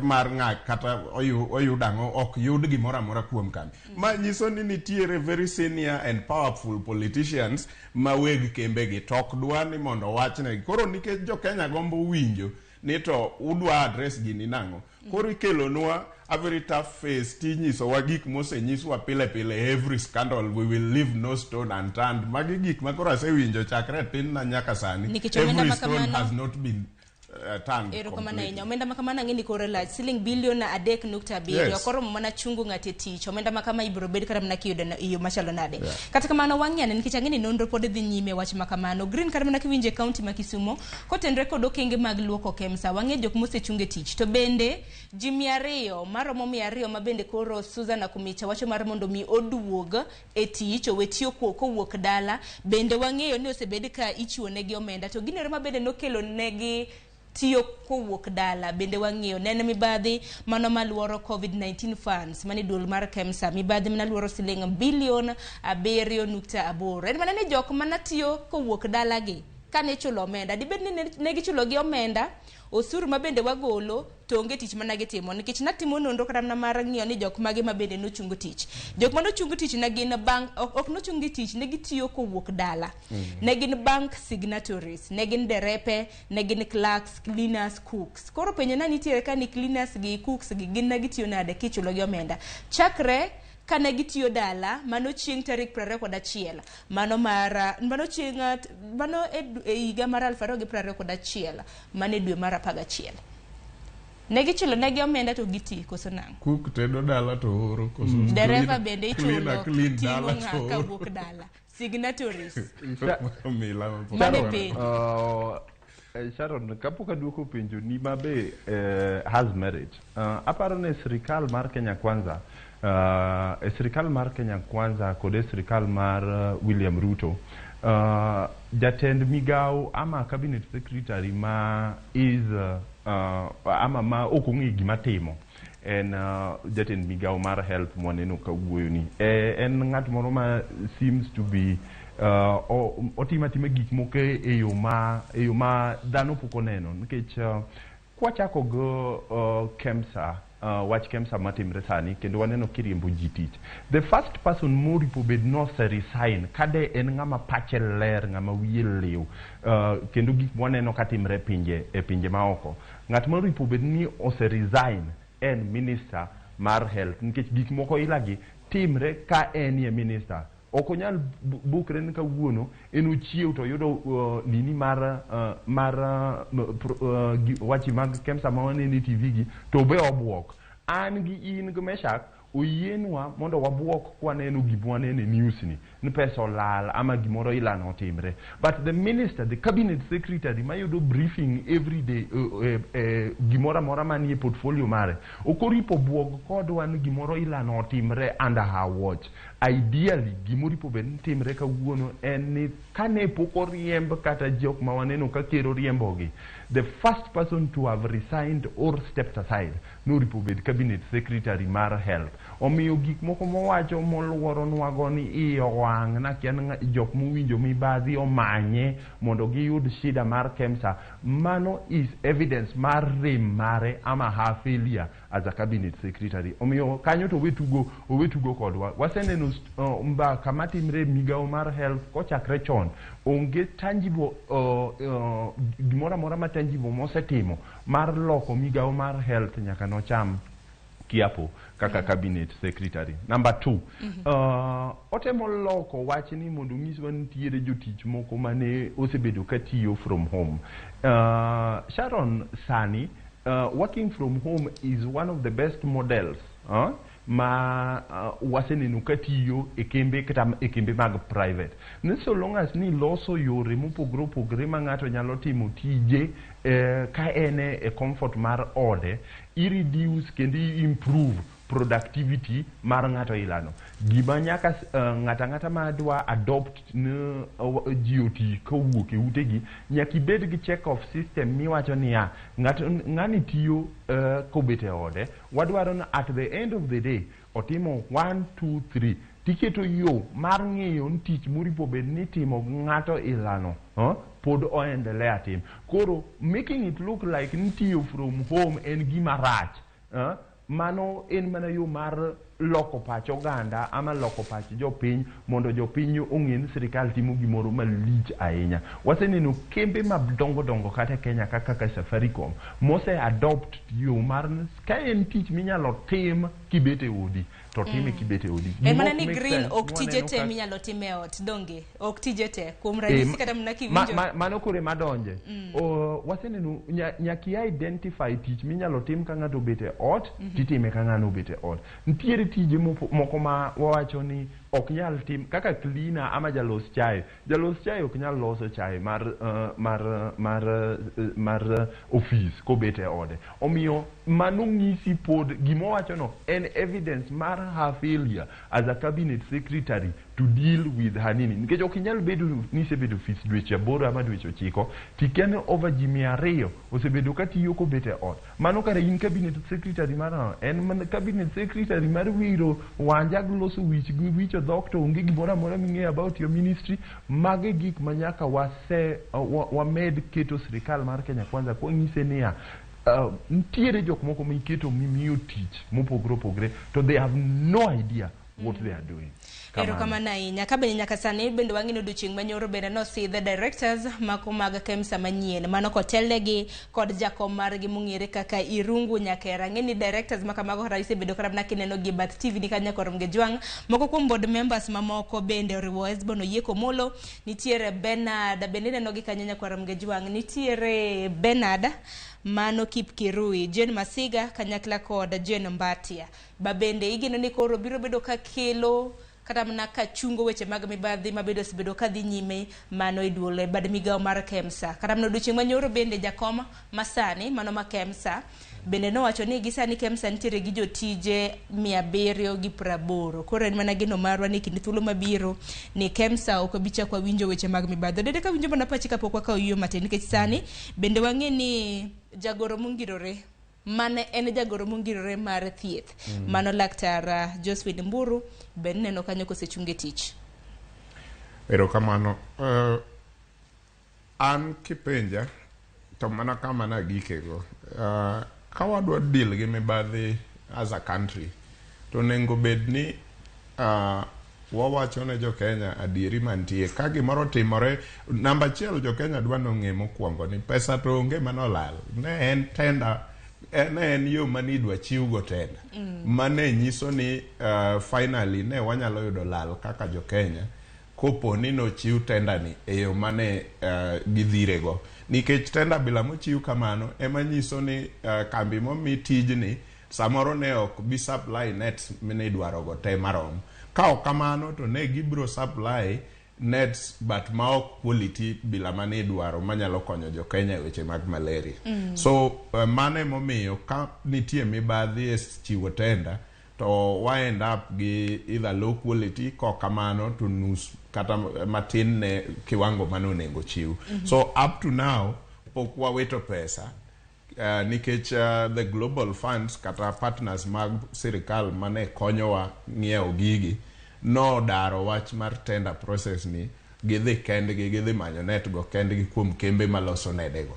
mar ng'a kata oyud ang'o ok yud gimoro amora kuom kambi. Ma nyiso ni nitiere very senior and powerful politicians ma weg kembegi to ok dwa ni mondo owachnegi. Koro nikech jo Kenya gombo winjo ni to udwa address gini nang'o, koro ikelonwa a very tough face tinyisowa gik mosenyiswa pile pile. Every scandal we will leave no stone unturned. Magi gik ma koro asewinjo chakre tin na nyaka sani. Nikech omenda Every ma stone has not been turned Erokamano completely. ahinya. Omenda ma kamano ang'e ni kore lach siling bilion 3.7. Koromo mana chungo ng'ato e tich. Omenda ma kama ibiro bed kata mana kiyudo e yo machalo nade. Kata kamano wang'iyane nikech ang'e ni nonro pod dhi nyime wach ma kamano. Green kata mana kiwinjo e kaunti ma Kisumo kotenre kod okenge mag luoko KEMSA wang'e jok mosechung e tich. To bende ji 200 maromo 200 ma bende koro Susan Nakhumicha wacho mar mondo mi oduog e tich owe tiyo kowuok dala bende wang'eyo ni osebed ka ichiwo negi omenda to ginero ma bende nokelo negi tiyo kowuok dala bende wang'eyo nene mibadhi mano maluoro COVID-19 funds mane duol mar KEMSA mibadhi mana luoro siling bilion 7.8 en mana ni jok mana tiyo kowuok dala gi kane ichulo omenda dibed ni ne gichulo gi omenda osuru ma bende wagolo to onge tich mana gitimo nikech natimo nonro kata mana mar ng'iyo ni jok mage ma bende nochungo tich. Jok manochungo tich ne gin bank ok nochung gi tich ne gitiyo kowuok dala. Ne gin bank signatories, ne gin derepe, ne gin clerks, cleaners, cooks. Koro penjo na nitiere ka ni cleaners gi cooks gi gin ne gitiyo nade kichulo gi omenda chakre kane gitiyo dala mano chieng' tarik 21 mano mar mano chieng' mano e higa mar 2021 mano e dwe mar 11 ne gichulo negi omenda to giti koso nang'o? Cook tedo dala to oro koso Dereva bende ichulo clean ting'o dala ng'a to oro. Kawuok dala signatories. Mila mapok Mane oneno. penjo. Sharon, kapok aduoko penjo ni ma be has merit. Aparo ni sirikal mar Kenya Kwanza, e sirikal mar Kenya Kwanza kod e sirikal mar William Ruto, jatend migao ama cabinet secretary ma is ama ma ok ong'e gima timo en jatend migao mar health mwaneno kawuoyo ni en ng'at moro ma seems to be otimo atima gik moko e yo ma dhano pok oneno nikech kwachako go KEMSA, wach KEMSA matimre sani kendo waneno kiriembo ji tich. The first person moripo bed nose resign kade en ng'ama pache ler, ng'ama wiye liw, kendo gik mwaneno katimre e pinje maoko, ng'at moripo bed ni ose resign en minister mar health nikech gik moko ilagi timre ka enie minister. Ok onyal bukre ni kawuono en ochiew to oyudo nini mar wachi mag KEMSA ma waneno e TV gi to be obuok. An gi in gi Meshak oyienwa mondo wabuok kwaneno gima waneno e news ni pesa olal ama gimoro ilano otimre, but the minister, the cabinet secretary mayudo briefing every day, gimoro amora manie portfolio mare ok oripo buog kodwa ni gimoro ilano otimre under her watch. Ideally gimoripo bed ni timre kawuono en ni kane pok oriemb kata jok ma waneno ka ker oriembogi, the first person to have resigned or stepped aside. Noripo bed cabinet secretary mar health. Omiyo gik moko mowacho moluoronwago ni iye owang' nakia ni jok mowinjo mibadhi omanye mondo giyud shida mar KEMSA, mano is evidence mar rem mare ama her failure as a cabinet secretary. Omiyo kanyo to owe tugo kodwa. Waseneno mbaka matimre e migawo mar health kochakre chon. Onge tangible gimoro amora ma tangible mosetimo mar loko migawo mar health nyaka nocham kiapo kaka cabinet secretary. Number 2, otemo loko wach ni mondo onyiswa ni nitiere jotich moko mane osebedo katiyo from home. Sharon, sani working from home is one of the best models ma waseneno katiyo e kembe kata e kembe mag private. Ni so long as ni loso yore mopogore opogore ma ng'ato nyalo timo tije ka en e comfort mar ode, i reduce kendo i improve productivity mar ng'ato ilano. Gima nyaka ng'ato ang'ata ma dwa adopt ne ji oti kowuok e utegi, nyaka ibed gi check off system miwacho niya, ng'ato ng'ani tiyo kobet e ode, wadwaro ni at the end of the day otimo 1 2 3, tiketo yo mar ng'iyo ni tich moripo bed ni itimo gi ng'ato ilano pod oendelea tim. Koro making it look like ni tiyo from home en gima rach, mano en mana yo mar loko pach oganda ama loko pach jopiny mondo jopiny ong'e ni sirikal timo gimoro malich ahinya. Waseneno kembe madongo dongo kata e Kenya kaka Safaricom mose adopt yo mar ka en tich minyalo tim kibet e odi to time kibet e odi. En mana ni green ok tije te minyalo tim e ot, donge? Ok tije te. Kuom ranyisi, kata mana kiwinjo mano kore madonje. Waseneno nyaka i identify tich minyalo tim ka ng'ato obet e ot, titime ka ng'ano obet e ot. Nitiere tije moko ma wawacho ni ok nyal tim kaka cleaner ama jalos chae. Jalos chae ok nyal loso chae mar ofis kobet e ode. Omiyo mano ng'isi pod gimowacho no en evidence mar her failure as a cabinet secretary to deal with her nini, nikech ok inyal bedo ni isebedo ofis dweche 8 ama dweche 9 tikia ni over ji 200 osebedo katiyo kobet e ot. Mano kare in cabinet secretary mar ang'o? En mana cabinet secretary mar wiro wanja gi loso wich gi wicho dhok, to onge gimoro amora ming'eyo about your ministry. Mago e gik ma nyaka wase wamed keto sirikal mar Kenya Kwanza kwang'ise niya, nitiere jok moko miketo mimiyo tich mopogore opogore to they have no idea what they are doing. Erokamano ahinya. Ka bende nyaka sani bende wang'ino odiochieng' manyoro bende nosidhe directors mako mag KEMSA manyien, mano kotelnegi kod jakom margi mong'ere kaka Irungu Nyakera. Ang'e ni directors makamago kata isebedo kata mana kineno gi e bath TV ni kanyo nyakwar Jwang'. Moko kuom board members mamoko bende oriwo Esbon Oyieko Molo, nitiere Bernard, bende ineno gi kanyo nyakwar Jwang', nitiere Bernard mano Kipkirui, Jane Masiga kanyakla kod Jane Mbatia. Ba bende igeno ni koro biro bedo ka kelo kata mana ka chungo weche mag mibadhi mabedo osebedo ka dhi nyime mano e duol e bad migawo mar KEMSA. Kata mana odiochieng' manyoro bende jakom masani mano ma KEMSA bende nowacho ni gisani KEMSA nitiere gi jotije 780. Koro en mana geno marwa ni kinde thuolo mabiro ni KEMSA ok wabi chak wawinjo weche mag mibadhi. Odede ka winjo mana pachi kapok wakawo yueyo matin, nikech sani bende wang'e ni jagoro mongirore mane en jagoro mongirore mar thieth mano laktar Josephine Mburu bende neno kanyo kosechung e tich. Erokamano. An kipenja to mana kama nagikego. Ka wadwa deal gi mibadhi as a country, to onego bed ni wawacho ne jo Kenya adieri mantie. Ka gimoro otimore, namba achiel, jo Kenya dwa nong'e mokwongo ni pesa to onge manolal. Ne en tender, ne en yo mane idwa chiwgo tender. Mane nyiso ni finally ne wanyalo yudo lal kaka jo Kenya kopo ni nochiw tender ni e yo mane gidhirego, nikech tender bila mochiw kamano ema nyiso ni kambi momi tijni samoro ne ok bi supply nets minidwarogo te marom. Ka ok kamano to ne gibiro supply nets but ma ok quality bila mane idwaro manyalo konyo jo Kenya e weche mag malaria. So mano emomiyo ka nitie mibadhi e chiwo tender to wa end up gi either low quality, kok kamano to nus kata matin ne kiwango mane onego chiw. So up to now pok wawito pesa. Nikech the global funds kata partners mag sirikal mane konyowa ng'iewo gigi nodaro wach mar tender process ni gidhi kendgi, gidhi manyo net go kendgi kuom kembe maloso nedego.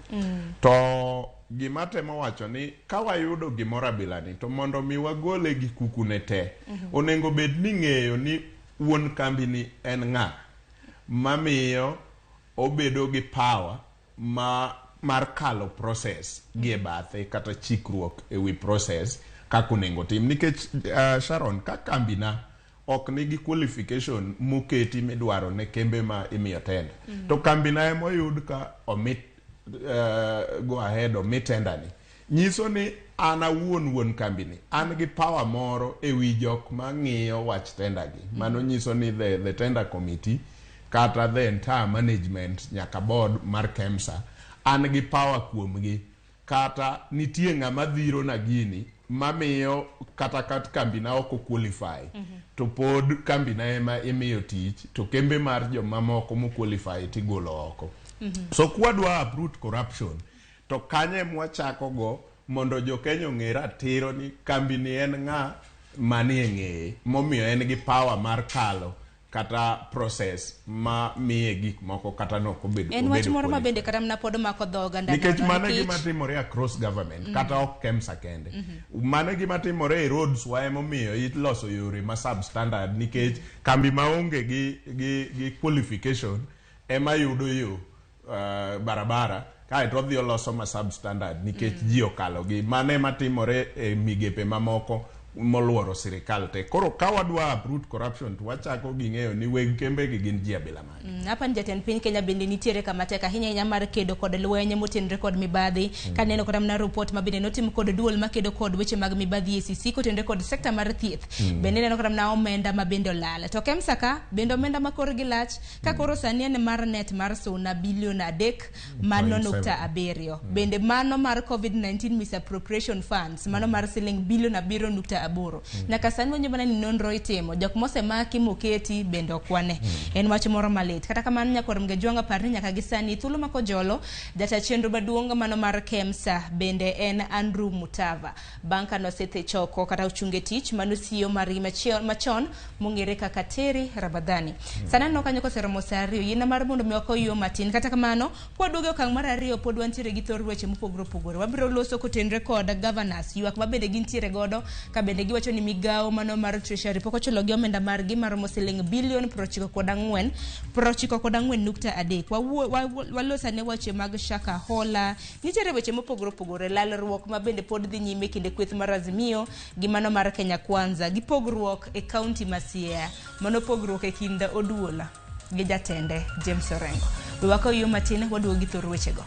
To gima temo wacho ni ka wayudo gimoro abilani to mondo mi wagole gi kukune te, onego bed ni ng'eyo ni wuon kambi ni en ng'a mamiyo obedo gi power ma mar kalo process gi e bathe kata chikruok e wi process kaka onego tim. Nikech Sharon, ka kambina ok nigi qualification moketi midwaro ne kembe ma imiyo tender, to kambina emoyud ka omi go ahead omi tender ni, nyiso ni an awuon wuon kambini an gi power moro e wi jok mang'iyo wach tender gi. Mano nyiso ni the tender committee kata the entire management nyaka board mar KEMSA an gi power kuomgi, kata nitie ng'ama dhiro na gini mamiyo kata kat kambina ok qualify, to pod kambina ema imiyo tich to kembe mar jomamoko mo qualify tigolo oko. So kwadwa uproot corruption to kanye mwachako go mondo jo Kenya ong'e ratiro ni kambi ni en ng'a manie ng'eye momiyo en gi power mar kalo kata process ma miye gik moko kata nok obedo. En wach moro ma bende kata mana pod mako dho oganda. Nikech mano e gima timore across government, kata ok KEMSA kende. Mano e gima timore e roads wa, emomiyo iloso yore ma substandard nikech kambi maonge gi qualification ema yudo yo barabara kaeto odhi oloso ma substandard nikech ji okalo gi. Mano ema timore e migepe mamoko moluoro sirikal te. Koro ka wadwa uproot corruption to wachako gi ng'eyo ni weg kembe gi gin ji abila mage. Hapa ni jatend piny Kenya bende nitiere kama tek ahinya ahinya mar kedo kod lweny motenore kod mibadhi. Kaneno kata mana report ma bende notim kod duol makedo kod weche mag mibadhi EACC kotenore kod sekta mar thieth. Bende neno kata mana omenda ma bende olal. To KEMSA ka bende omenda ma korgi lach ka koro sani en mar net mar suna bilion 3 mano nukta 7. Bende mano mar COVID-19 misappropriation funds mano mar siling bilion 7.8. Nyaka sani wanyo mana ni nonro itimo, jok mosemaki moketi bende ok wane. En wach moro malit. Kata kamano nyakwar Mgejwanga par ni nyaka gi sani thuolo makojolo jata chenro maduong' mano mar KEMSA bende en Andrew Mutava. Bang' ka nosethe choko kata ochunge tich mano CEO margi machon mong'ere kaka Terry Rabadhani. Sani aneno kanyo koseromo saa 2, yiena mar mondo mi wakaw yo matin. Kata kamano kwaduogo e okang' mar 2 pod wantiere gi thor weche mopogore opogore. Wabiro loso kotenre kod governors ywak ma bende gintiere godo ka bende giwacho ni migawo mano mar Treasury pok ochulo gi omenda margi maromo siling bilion 94.3. Waloso ane weche mag Shaka Hola, nitiere weche mopogore opogore, lalruok ma bende pod dhi nyime kinde kweth mar Azimio gi mano mar Kenya Kwanza, gi pogruok e kaunti ma Siaya, mano pogruok e kind Oduola gi jatende James Orengo. We wakaw yo matin waduogo gi thor wechego.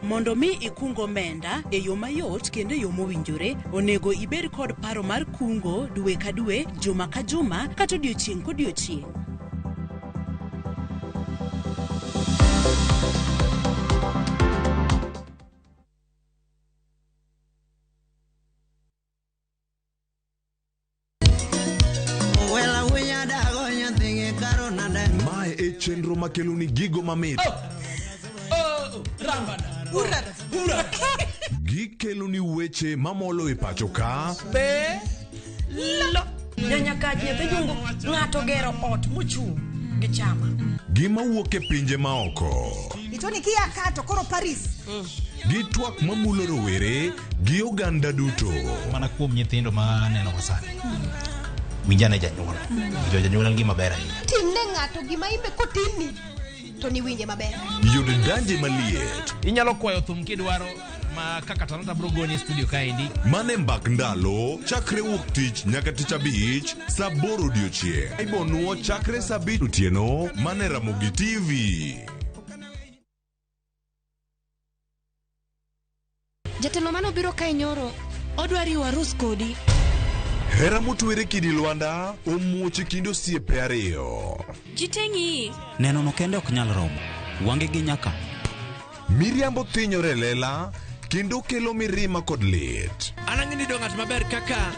Mondo mi ikung omenda e yo mayot kendo e yo mowinjore, onego ibed kod paro mar kungo dwe ka dwe, juma ka juma, kata odiochieng' kodiochieng'. Mae e chenro makelo ni gigo mamit. Gikelo ni weche mamolo e pacho ka. Ng'ato gero ot mochung' gi chama. Gima wuok e pinje maoko. Itoni kia kato koro Paris. Gi twak mamulo rowere gi oganda duto. Mana kuom nyithindo ma aneno go sani. Winjane janyuol. Jo janyuol en gima ber ahinya. Timne ng'ato gima imbe kotimni to niwinje maber. Yud danje maliet. Inyalo kwayo thum kidwaro ma kaka Talanta bro goni e studio kaendi. Mane mbak ndalo chakre wuok tich nyaka tich abich saa 8 odiochieng'. Ibonuo chakre saa 5 otieno mane Ramogi TV. Jatelo mano biro kae nyoro, odwa riwo arus kodi. Hera motwere kidi Lwanda omuoch e kind osiepe ariyo. Jiteng'i. Neno no kende ok nyal romo. Wange gi nyaka. Miriambo thinyore lela kendo kelo mirima kod lit. An ang'e ni do ng'at maber kaka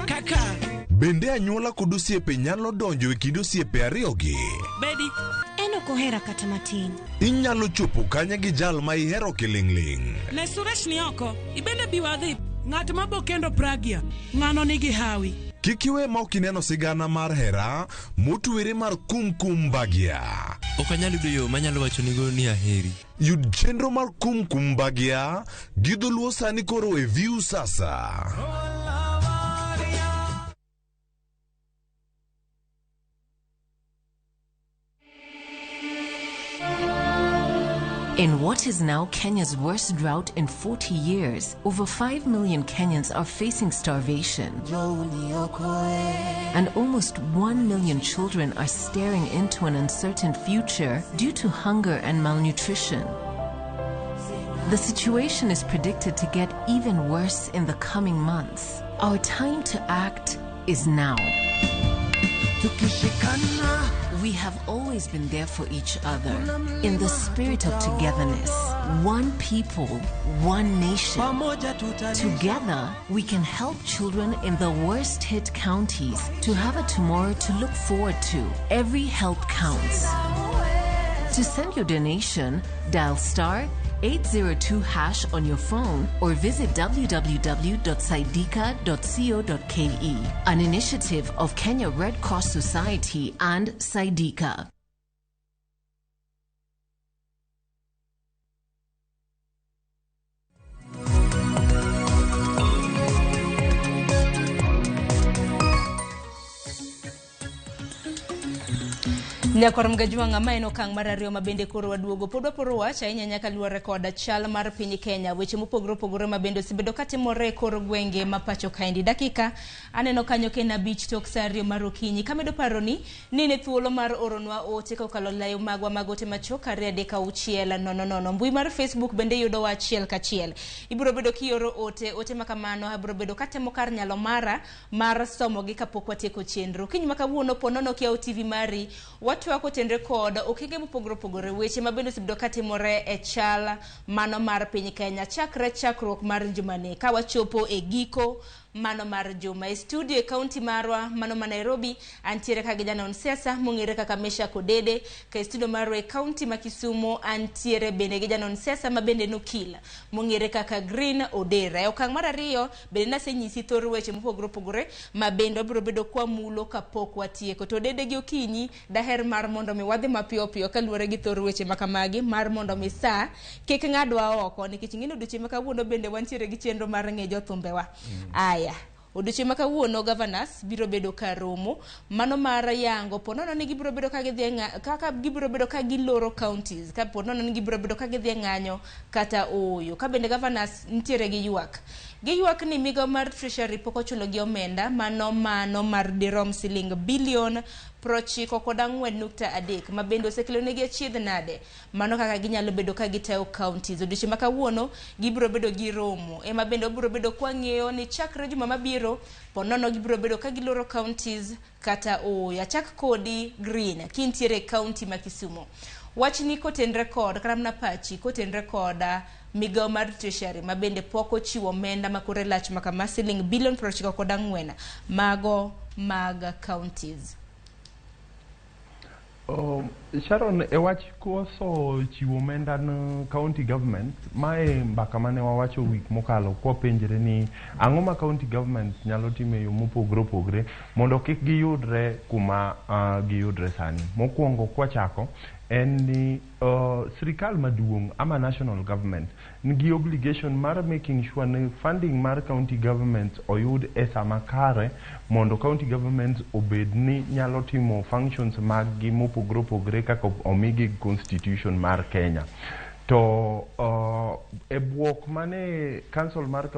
kaka Bende anyuola kod osiepe nyalo donjo e kind osiepe ariyogi. Bedi En ok ohera kata matin. Inyalo chopo kanye gi jal ma ihero kiling'ling'. Ne Suresh ni oko ibende bi wadhi ng'at ma bo kendo Pragya ng'ano nigi hawi. Kik iwe ma ok ineno sigana mar hera motwere mar Kumkum Bhagya. Ok anyal yudo yo manyalo wachonigo ni aheri. Yud chenro mar Kumkum Bhagya gi dholuo sani koro e Viusasa. In what is now Kenya's worst drought in 40 years, over 5 million Kenyans are facing starvation. And almost 1 million children are staring into an uncertain future due to hunger and malnutrition. The situation is predicted to get even worse in the coming months. Our time to act is now. We have always been there for each other in the spirit of togetherness. One people, one nation. Together, we can help children in the worst hit counties to have a tomorrow to look forward to. Every help counts. To send your donation, dial star 802 hash on your phone or visit www.saidika.co.ke. An initiative of Kenya Red Cross Society and Saidika. Nyakwar Mgajwang'a, ma en okang' mar ariyo ma bende koro waduogo. Pod waporo wach ahinya nyaka luwore koda chal mar piny Kenya. Weche mopogore opogore ma bende osebedo katimore e kor gwenge ma pacho kaendi. Dakika aneno kanyo ka en 5 tok sa 2 mar okinyi. Kamedo paroni ni ne thuolo mar oronwa ote kokalo layo magwa mag ote machuok 2 3 6 0 0. Mbui mar Facebook bende yudowa achiel kachiel. Ibiro bedo kioro ote, ote ma kamano abiro bedo katemo kar nyalo mara mar somogi kapok watieko chenro. Kiny ma kawuono po nono kiyawo TV mari, watwako tenre kod okenge mopogore opogore, weche ma bende osebedo katimore e chal mano mar piny Kenya chakre chakruok mar jumani ka wachopo e giko mano mar juma. E studio e kaunti marwa mano ma Nairobi antiere ka gi janon siasa mong'ere kaka Meshack Odede, ka e studio marwa e kaunti ma Kisumu antiere bende gi janon siasa ma bende en okil mong'ere kaka Green Odera. E okang' mar ariyo bende nasenyisi thor weche mopogore opogore ma bende wabiro bedo kwamulo kapok watieko. To Odede gi okinyi daher mar mondo mi wadhi mapiyo piyo kaluwore gi thor weche makamagi mar mondo mi sa kik ng'adwa oko, nikech ing'eni odiochieng' ma kawuono bende wantiere gi chenro mar ng'e jothumbewa. Aya, odiochieng' ma kawuono governors biro bedo ka romo mano mar yango po nono ni gibiro bedo ka gidhi kaka gibiro bedo ka giloro counties, ka po nono ni gibiro bedo ka gidhi e ng'anyo kata ooyo. Ka bende governors nitiere gi ywak, giywak ni migawo mar Treasury pok ochulo gi omenda mano mar dirom siling bilion 94.3 ma bende osekelo negi achiedh nade mano kaka ginyalo bedo ka gitayo counties. Odiochieng' ma kawuono gibiro bedo gi romo ema bende wabiro bedo kwang'eyo ni chakre juma mabiro po nono gibiro bedo ka giloro counties kata ooyo. Achak kodi Green kintiere e county ma Kisumu. Wachni kotenre kod kata mana pachi kotenre kod migawo mar Treasury ma bende pok ochiwo omenda ma kore lach ma kama siling bilion 94 mago mag counties. Sharon, e wach koso chiwo omenda ne county government, mae mbaka mane wawacho wik mokalo kwapenjre ni ang'o ma county government nyalo timo e yo mopogore opogore mondo kik giyudre kuma giyudre sani. Mokwongo kwachako en ni sirikal maduong' ama national government nigi obligation mar making sure ni funding mar county government oyud e sama kare mondo county government obed ni nyalo timo functions mag gi mopogore opogore kaka omigi constitution mar Kenya. To e bwok mane council mar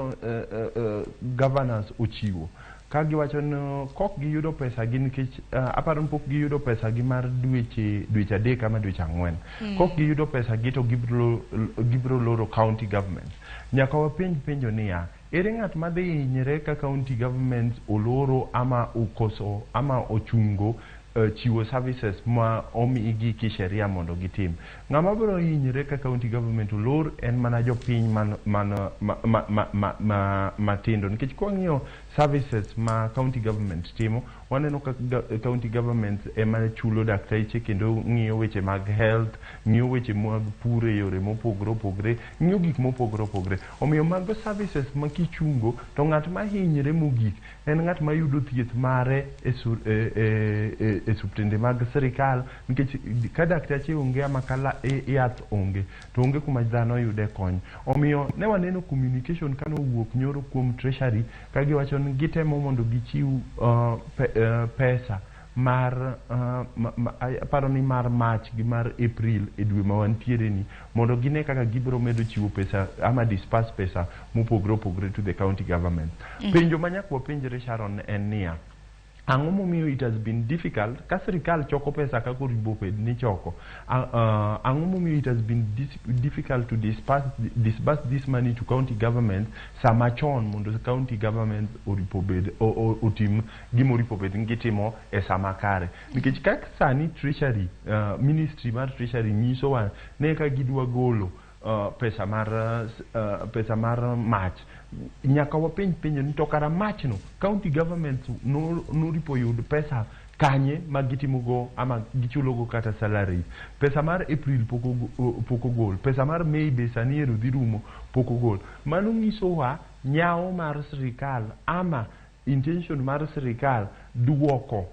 governors ochiwo ka giwacho ni kok giyudo pesa gi nikech aparo ni pok giyudo pesa gi mar dweche 3 ama dweche 4. Kok giyudo pesa gi to gibiro loro county government. Nyaka wapenj penjo niya, ere ng'at madhi hinyre ka county government oloro ama okoso ama ochungo Chiwo services ma omigi kisheria mondo gitim. Ng'ama biro hinyre ka county government olor en mana jopiny man, man, ma, ma, ma, ma, ma, matindo nikech kwang'iyo services ma county government timo, waneno ka county government ema chulo dakteche kendo ng'iyo weche mag health, ng'iyo weche mag pur e yore mopogore opogore, ng'iyo gik mopogore opogore. Omiyo mago services ma kichungo to ng'at ma hinyre mogik en ng'at ma yudo thieth mare e osiptende mag sirikal, nikech ka dakteche onge ama ka yath onge to onge kuma dhano yude kony. Omiyo ne waneno communication kane owuok nyoro kuom Treasury ka giwacho ni gitemo mondo gichiw pesa mar aparo ni mar March gi mar April e dwe ma wantiere ni, mondo gine kaka gibiro medo chiwo pesa ama disburse pesa mopogore opogore to the county government. Penjo ma nyaka wapenjre, Sharon, en niya, ang'o momiyo it has been difficult ka sirikal choko pesa kaka onego bed ni choko? Ang'o momiyo it has been difficult to disburse this money to county government sama chon mondo county government oripo bed otim gima oripo bed ni gitimo e sama kare? Nikech kaka sani Treasury, ministry mar Treasury nyisowa ne ka gidwa golo pesa mar March, nyaka wapenj penjo ni to kara March no county government noripo yud pesa kanye ma gitimogo ama gichulogo kata salaries? Pesa mar April pok ogol, pesa mar May be sani ero dhi rumo pok ogol. Mano nyisowa nyawo mar sirikal ama intention mar sirikal duoko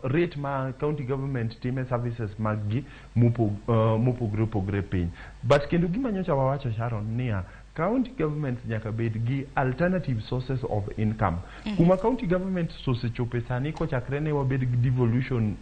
rate ma county government time services mag gi mopogore opogore piny. But kendo gima nyocha wawacho, Sharon, niya county government nyaka bed gi alternative sources of income. Kuma county government osechope sani, kochakre ne wabed gi devolution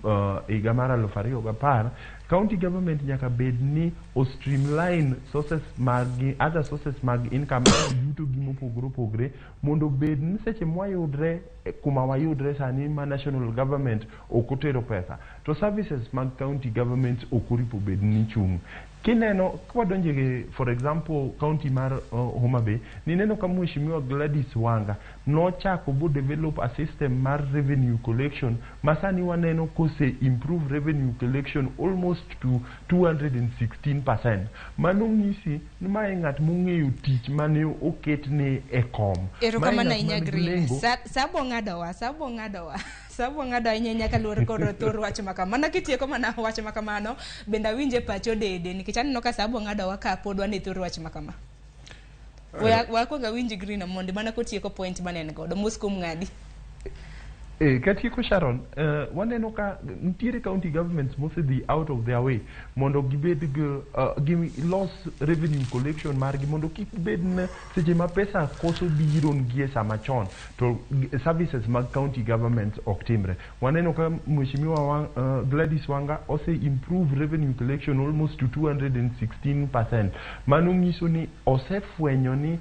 higa mar 2010, county government nyaka bed ni o streamline sources mag gi, other sources mag income, yuto gi mopogore opogore, mondo bed ni seche mwayudre kuma wayudre sani ma national government ok otero pesa to services mag county government ok oripo bed ni chung'. Kineno kwadonjo e, for example, county mar Homa Bay, nineno ka Mheshimiwa Gladys Wanga nochako bo develop a system mar revenue collection ma sani waneno kose improve revenue collection almost to 216%. Mano nyisi ni mae ng'at mong'eyo tich mane oketne e kom. Erokamano Mae ng'at ahinya, man gi Green. lengo. Sabo ng'adowa, sabo ng'adowa, sabo ng'ado ahinya ahinya kaluwore kod thor wach ma kama. Mana kitieko mana wach ma kamano, bende awinje pach Odede, nikech aneno ka sabo ng'adowa ka pod wan e thor wach ma kama. Wakwong awinj Green Omondi mana kotieko point mane en godo. Mos kuom ng'adi. Katieko, Sharon, waneno ka nitiere county governments mosedhi out of their way mondo gibed gi gilos revenue collection margi mondo kik bed ni seche ma pesa koso biro gi e sama chon to services mag county governments ok timre. Waneno ka Mheshimiwa Gladys Wanga ose improve revenue collection almost to 216%. Mano nyiso ni osefwenyo ni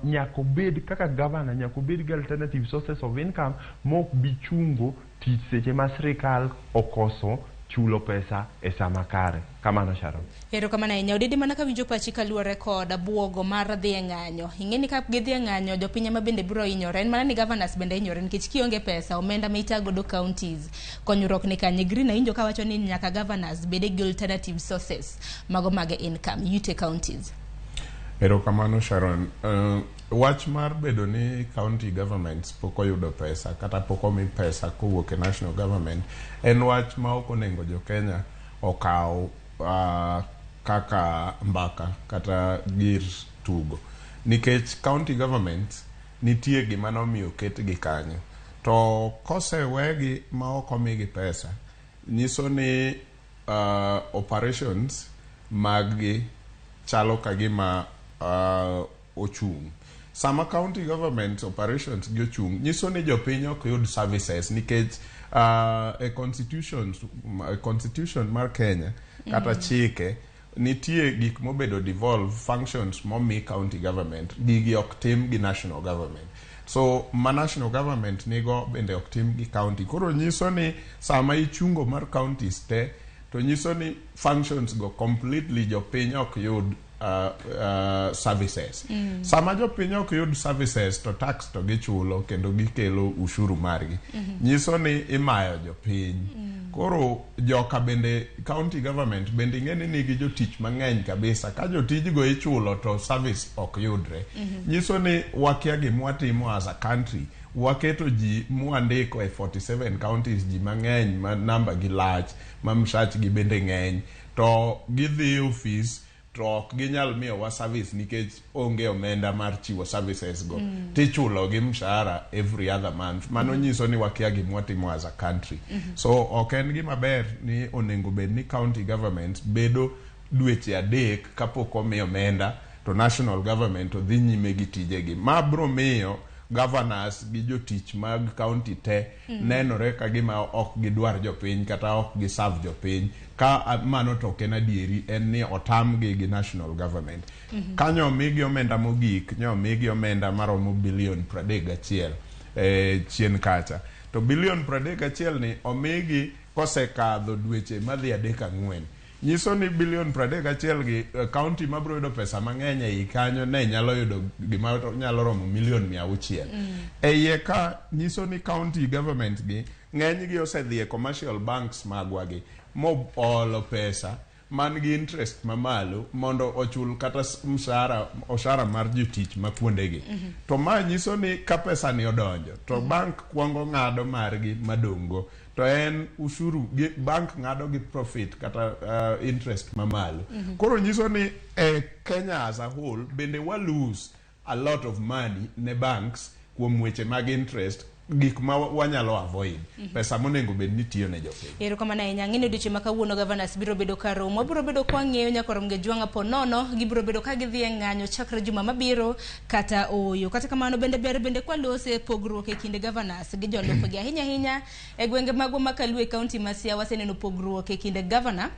nyaka obed kaka governor, nyaka obed gi alternative sources of income mok bi chungo tich seche ma sirikal okoso chulo pesa e sama kare. Kamano, Sharon. Erokamano ahinya, Odede, mana kawinjo pachi kaluwore kod buogo mar dhi e ng'anyo. Ing'e ni ka gidhi e ng'anyo, jopiny ema bende biro hinyore. En mana ni governors bende hinyore nikech kionge pesa, omenda ma ita godo counties, konyruok ni kanye? Green awinjo kawacho ni nyaka governors bede gi alternative sources mago mag income yute counties. Erokamano, Sharon. Wach mar bedo ni county governments pok oyudo pesa kata pok omi pesa kowuok e national government en wach ma ok onego jo Kenya okaw kaka mbaka kata gir tugo, nikech county governments nitie gima nomiyo oketgi kanyo, to kosewegi ma ok omigi pesa nyiso ni operations maggi chalo ka gima ochung'. Sama county government operations gi ochung', nyiso ni jopiny ok yud services, nikech e constitution mar Kenya kata chike nitie gik mobedo devolve functions momi county government. Gigi ok tim gi national government, so ma national government nigo bende ok tim gi county. Koro nyiso ni sama ichungo mar counties te, to nyiso ni functions go completely jopiny ok yud. services. Sama jopiny ok yud services to tax to gichulo kendo gikelo ushuru margi. Nyiso ni imayo jopiny. Koro joka bende, county government bende, ing'e ni nigi jotich mang'eny kabisa. Ka jotijgo ichulo to service ok yudre. Nyiso ni wakia gima watimo as a country. Waketo ji mwandiko e 47 counties, ji mang'eny ma namba gi lach, ma msachgi bende ng'eny, to gidhi e ofis to ok ginyal miyowa service nikech onge omenda mar chiwo services go. Tichulo gi mshahara every other month. Mano nyiso ni wakia gima watimo as a country. So ok en gima ber ni onego bed ni county government bedo dweche 3 kapok omi omenda, to national government to dhi nyime gi tijegi. Ma bro miyo governors gi jotich mag county te nenore ka gima ok gidwar jopiny kata ok giserve jopiny, ka mano to ok en adieri, en ni otamgi gi national government. Kanyo omigi omenda mogik, nyo omigi omenda maromo bilion 31 chien kacha, to bilion 31 ni omigi kosekadho dweche madhi 3 4. Nyiso ni bilion 31 gi county mabiro yudo pesa mang'eny ei kanyo ne nyalo yudo gima nyalo romo milion 600 e iye ka. Nyiso ni county government gi ng'eny gi osedhi e commercial banks magwa gi moolo pesa man gi interest mamalo mondo ochul kata mshahara, oshara mar jotich ma kuondegi. To ma nyiso ni ka pesa ni odonjo to bank kwongo ng'ado margi madong'go, to en ushuru gi bank ng'ado gi profit kata interest mamalo. Koro nyiso ni e Kenya as a whole bende wa lose a lot of money ne banks kuom weche mag interest, gik ma wanyalo avoid, pesa monego bed ni tiyo ne jopiny. Erokamano ahinya. Ang'e ni odiochieng' ma kawuono governors biro bedo ka romo. Wabiro bedo kwang'eyo nyakwarom Gejwang'a po nono gibiro bedo ka gidhi e ng'anyo chakre juma mabiro kata ooyo. Kata kamano bende ber bende kwalose pogruok e kind governors gi jolupgi, ahinya ahinya e gwenge magwa ma Kalou e kaunti ma Siaya. Waseneno pogruok e kind governor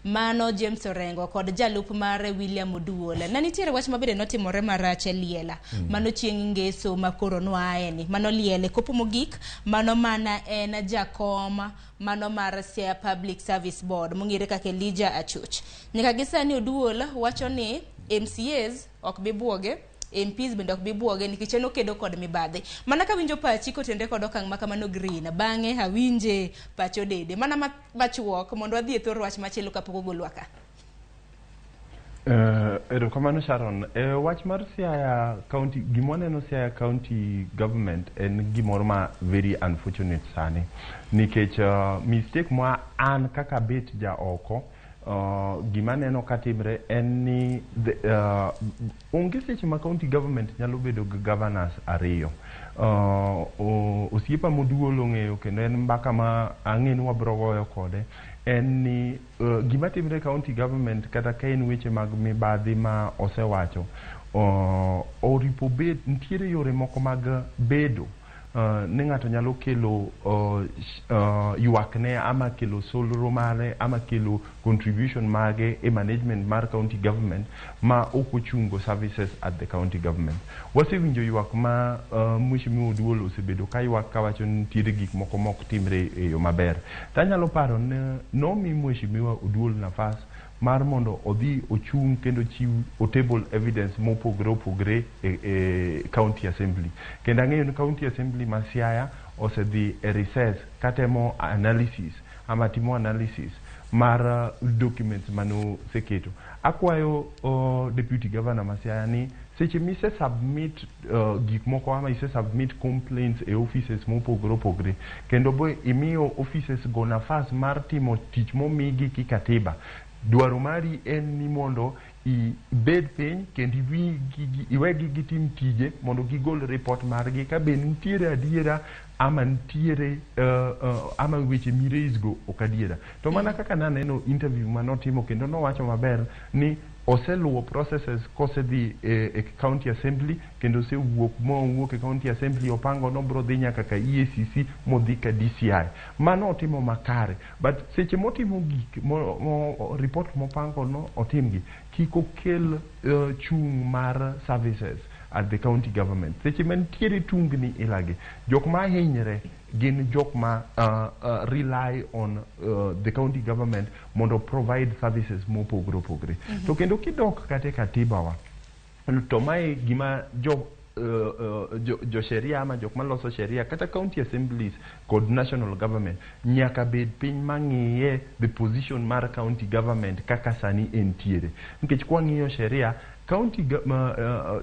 mano James Orengo kod jalup mare William Oduol. Na nitiere wach mabende notimore marach e liela. Mano chieng' ngeso ma koro noae ni. Mano liel e kopo mogik, mano mana en jakom mano mar Siaya Public Service Board mong'ere kaka Elijah Achuch. Nyaka gi sani Oduol wacho ni MCAs ok bi buoge, MPs bende ok bi buoge nikech en okedo kod mibadhi. Mana kawinjo pachi kotenre kod okang' ma kamano Green, bang'e awinje pach Odede. Mana machuok mondo wadhi e thor wach machielo kapok ogolwa ka. Erokamano Sharon. Wach mar Siaya County, gima waneno Siaya County government en gimoro ma very unfortunate sani. Nikech mistake ma an kaka bet ja oko, gima neno katimre en ni onge seche ma county government nyalo bedo gi governors ariyo. Osiepa Moduol ong'eyo kendo en mbaka ma ang'e ni wabro goyo kode en ni gima timre e county government, kata ka en weche mag mibadhi ma osewacho, oripo bed nitiere yore moko mag bedo ni ng'ato nyalo kelo ywakne ama kelo solro mare ama kelo contribution mage e management mar county government ma ok ochungo services at the county government. Wasewinjo ywak ma Mheshimiwa Oduol osebedo ka ywak kawacho ni nitiere gik moko mok timre e yo maber. Tanyalo paro ni nomi Mheshimiwa Oduol nafas mar mondo odhi ochung' kendo chiw table evidence mopogore opogore e county assembly. Kendo ang'eyo ni county assembly ma Siaya osedhi e recess katemo analysis ama timo analysis mar documents manoseketo. Akwayo deputy governor ma Siaya ni seche mise submit gik moko ama ise submit complaints e offices mopogore opogore, kendo bo imiyo offices go nafas mar timo tich momigi ki katiba, dwaro mari en ni mondo ibed piny kendo iwegi gitim tije mondo gigol report margi ka be nitiere adiera ama nitiere ama weche miraise go ok adiera. To mana kaka naneno interview manotimo kendo nowacho maber ni oseluwo processes kosedhi e county assembly kendo osewuok mowuok e county assembly, opango nobro dhi nyaka ka EACC modhi ka DCI. Mano otimo makare, but seche motimo gik mo report mopango no otimgi, kik okel chung' mar services. at the county government. Seche mantiere tungni ilagi, jok ma hinyre gin jok ma rely on the county government mondo provide services mopogore opogore. To kendo kidok kata e katiba wa, to mae gima jo sheria ama jok maloso sheria kata county assemblies kod national government nyaka bed piny mang'iye the position mar county government kaka sani entiere, nikech kwang'iyo sheria, county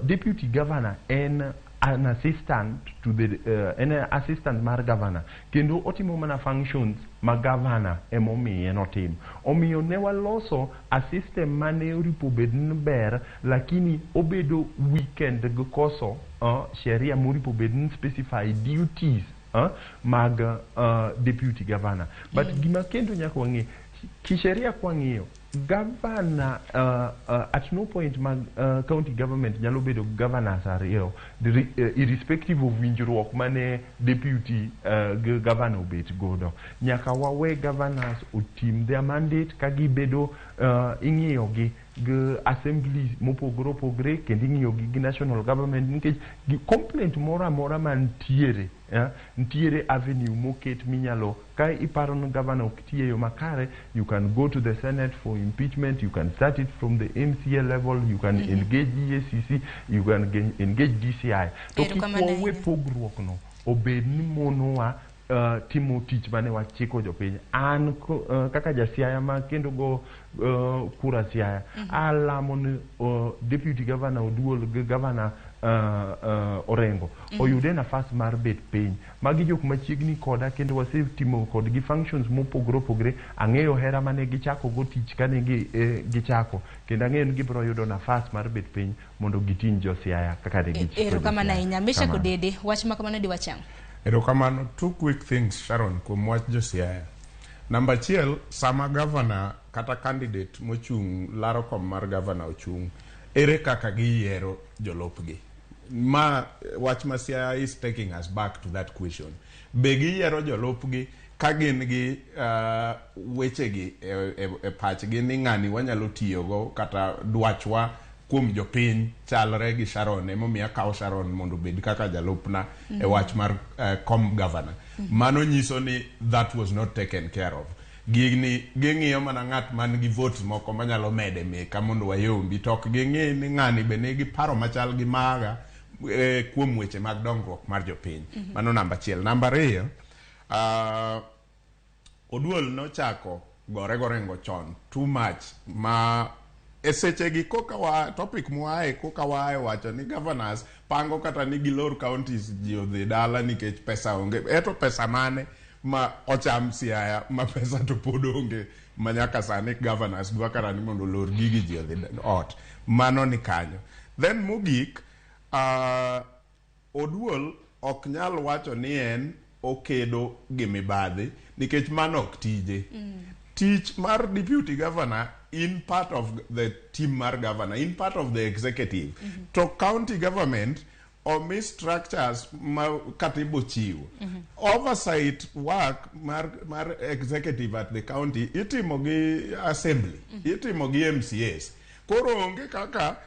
deputy governor en an assistant to the en assistant mar governor, kendo otimo mana functions ma governor emomiye notim. Omiyo ne waloso a system mane oripo bed ni ber, lakini obedo weakened gi koso sheria moripo bed ni specify duties mag deputy governor. But gima kendo nyaka wang'e kisheria, kwang'iyo governor, at no point mag county government nyalo bedo governors ariyo, irrespective of winjruok mane deputy gi governor obet godo. Nyaka wawe governors otim their mandate ka gibedo ing'iyo gi gi assemblies mopogore opogore, kendo ing'iyo gi gi national government, nikech gi complaint moro amora mantiere, ntiere avenue moket minyalo ka iparo ni governor ok ti e yo makare, you can go to the Senate for impeachment, you can start it from the MCA level, you can engage EACC, you can engage DCI. To kik Erokamano wawe ahinya. pogruok no obed ni monowa timo tich mane wachiko jopiny. An kaka jasiaya ma kendo go kura Siaya, alamo ni deputy governor Oduol gi governor Orengo oyude nafas mar bet piny. Magi jok machiegni koda, kendo wasetimo kodgi functions mopogore opogore. Ang'eyo hera mane gichako go tich kane gichako, kendo ang'eyo ni gibiro yudo nafas mar bet piny mondo giting jo Siaya kaka ne gichiko Erokamano jo Siaya. ahinya. Mesha Kamano. Kodede, wach ma kamano diwachang. Erokamano. Two quick things, Sharon, kuom wach jo Siaya. Namba achiel, sama governor kata candidate mochung' laro kom mar governor ochung', ere kaka giyiero jolupgi? Ma wach ma Siaya is taking us back to that question. Be giyiero jolupgi ka gin gi wechegi e pachgi ni ng'ani wanyalo tiyogo, kata dwachwa kuom jopiny chalre gi Sharon, emomiyo akawo Sharon mondo obed kaka jalupna e wach mar kom governor? Mano nyiso ni that was not taken care of. Gini ging'iyo mana ng'at man gi votes moko manyalo mede meka mondo wayombi, to ok ging'i ni ng'ani be nigi paro machal gi maga kuom weche mag dongruok mar jopiny. Mano namba achiel. Namba ariyo, Oduol nochako gore gorengo chon too much ma e sechegi koka wa topic mwae koka wae wacho ni governors pango kata ni gilor counties, ji odhi dala nikech pesa onge. Eto pesa mane ma ocham Siaya ma pesa to pod onge ma nyaka sani governors dwa kata ni mondo olor gigi, ji odhi ot? Mano ni kanyo. Then mogik, Oduol ok nyal wacho ni en okedo gi mibadhi, nikech mano ok tije. Tich mar deputy governor in part of the team mar governor, in part of the executive. To county government omi structures ma katiba ochiwo. Oversight work mar executive at the county itimo gi assembly, itimo gi MCAs. Koro onge kaka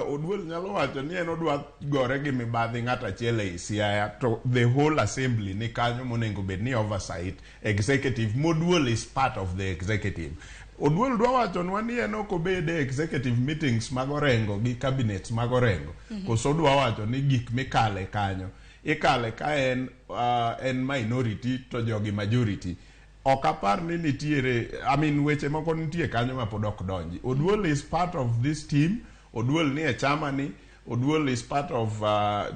Oduol nyalo wacho ni en odwa gore gi mibadhi ng'at achiel ei Siaya, to the whole assembly ni kanyo monego bed ni oversight executive. Moduol is part of the executive. Oduol dwa wachonwa ni en ok obed e executive meetings mag Orengo gi cabinets mag Orengo? Koso odwa wacho ni gik mikale kanyo ikale ka en minority to jogi majority? Ok apar ni nitiere, I mean, weche moko nitie kanyo ma pod ok donji. Oduol is part of this team. Oduol ni e chama ni Oduol is part of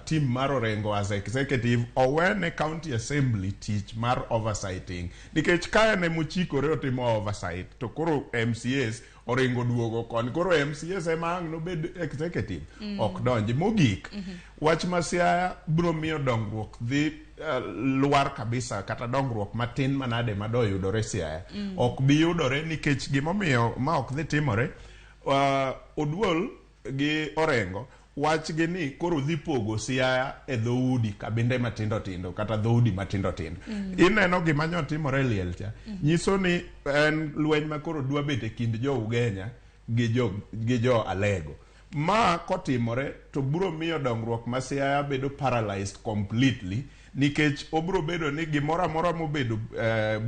team mar Orengo as executive. Owene county assembly tich mar oversighting, nikech ka en emochikore otimo oversight, to koro MCAs Orengo duogo koni, koro MCAs ema ang' nobed executive. Ok donji. Mogik, wach ma Siaya biro miyo dongruok dhi lwar kabisa, kata dongruok matin manade madoyudore Siaya ok bi yudore, nikech gimomiyo ma ok dhi timore, Oduol gi Orengo wachgi ni koro dhi pogo Siaya e dhoudi kabinde matindo tindo kata dhoudi matindo tindo. Ineno gima nyo timore e liel cha nyiso ni en lweny ma koro dwa bet e kind jo Ugenya gi jo Alego. Ma kotimore to biro miyo dongruok ma Siaya bedo paralyzed completely, nikech obiro bedo ni gimoro amora mobedo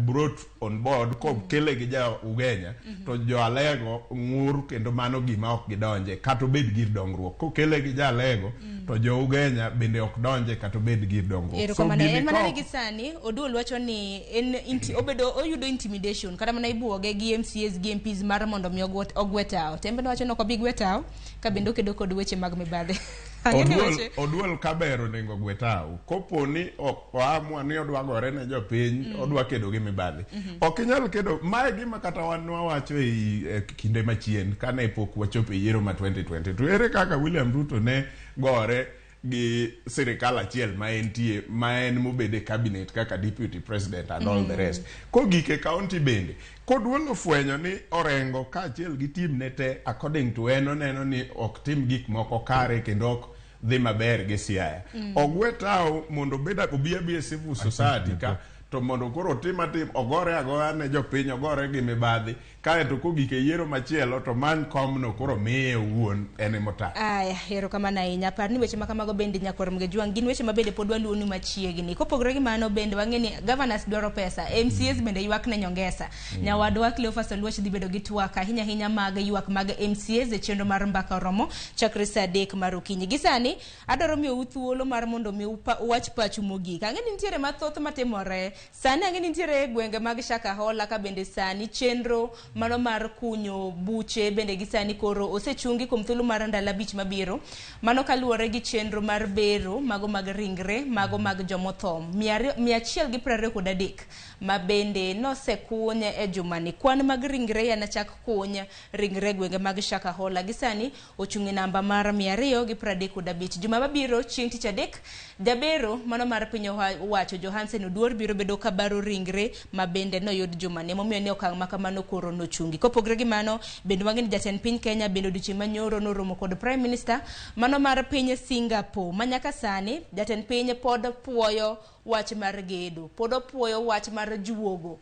brought on board kokele gi ja Ugenya to jo Alego ng'ur, kendo mano gima ok gidonje kata obed gir dongruok. Kokele gi ja Alego to jo Ugenya bende ok donje kata obed gir dongruok. Erokamano. Gini En mana ni ka gi sani Oduol wacho ni en obedo oyudo intimidation kata mana ibuoge gi MCAs gi MPs mar mondo mi ogwe tao. Tembe nowacho ni ok obi gwe tao ka bende okedo kod weche mag mibadhi. Ang'e ni Oduol, weche Oduol kaber onego gwe tao kopo ni ok oamua ni odwa gore ne jopiny, odwa kedo gi mibadhi. Ok inyal kedo. Mae gima kata wan nwawacho e kinde machien kane pok wachopo e yiero ma 2022. Ere kaka William Ruto ne gore gi sirikal achiel ma entie, ma en mobede cabinet kaka deputy president and all the rest? Kogik e county bende Koduol ofwenyo ni Orengo kaachiel gi team ne te, according to en, oneno ni ok tim gik moko kare kendo ok dhi maber gi Siaya, ogwe tao mondo obed obi abi e civil society ka to mondo koro otim atim ogore agoya ne jopiny, ogore gi mibadhi, kaeto kogik e yiero machielo to many komno koro miye owuon en emotako. Aya, erokamano ahinya. Par ni weche ma kamago bende nyakwar Mgejwang' gin weche ma bende pod waluwoni machiegni. Kopogore gi mano bende wang'e ni governors dwaro pesa, MCAs bende ywak ne nyongesa. Nyawadwa Cleophas Oluoch dhi bedo gi twak ahinya ahinya mag ywak mag MCAs e chenro mar Mbaka Oromo chakre saa 3 mar okinyi. Gi sani adwaro miyou thuolo mar mondo mi uwach pachu mogik. Ang'e ni nitiere mathoth matimore. Sani ang'e ni nitiere gwenge mag Shakahola ka bende sani chenro mano mar kunyo buche bende gi sani koro osechungi kuom thuolo mar ndalo 5 mabiro. Mano kaluwore gi chenro mar bero mago mag ringre mago mag jomotho 123 ma bende nosekuny e jumani. Kwan mag ringre yana chak kuny ringre gwenge mag Shakahola gi sani ochung' e namba mar 235. Juma mabiro chieng' tich adek, jabero mano mar piny owacho Johansen Oduor biro bedo ka baro ringre ma bende noyud jumani. Emomiyo ni okang' ma kamano koro nochungi. Kopogore gi mano, bende wang'e ni jatend piny Kenya bende odiochieng' manyoro noromo kod Prime Minister mano mar piny Singapore ma nyaka sani jatend piny pod puoyo wach mar gedo, pod opuoyo wach mar juogo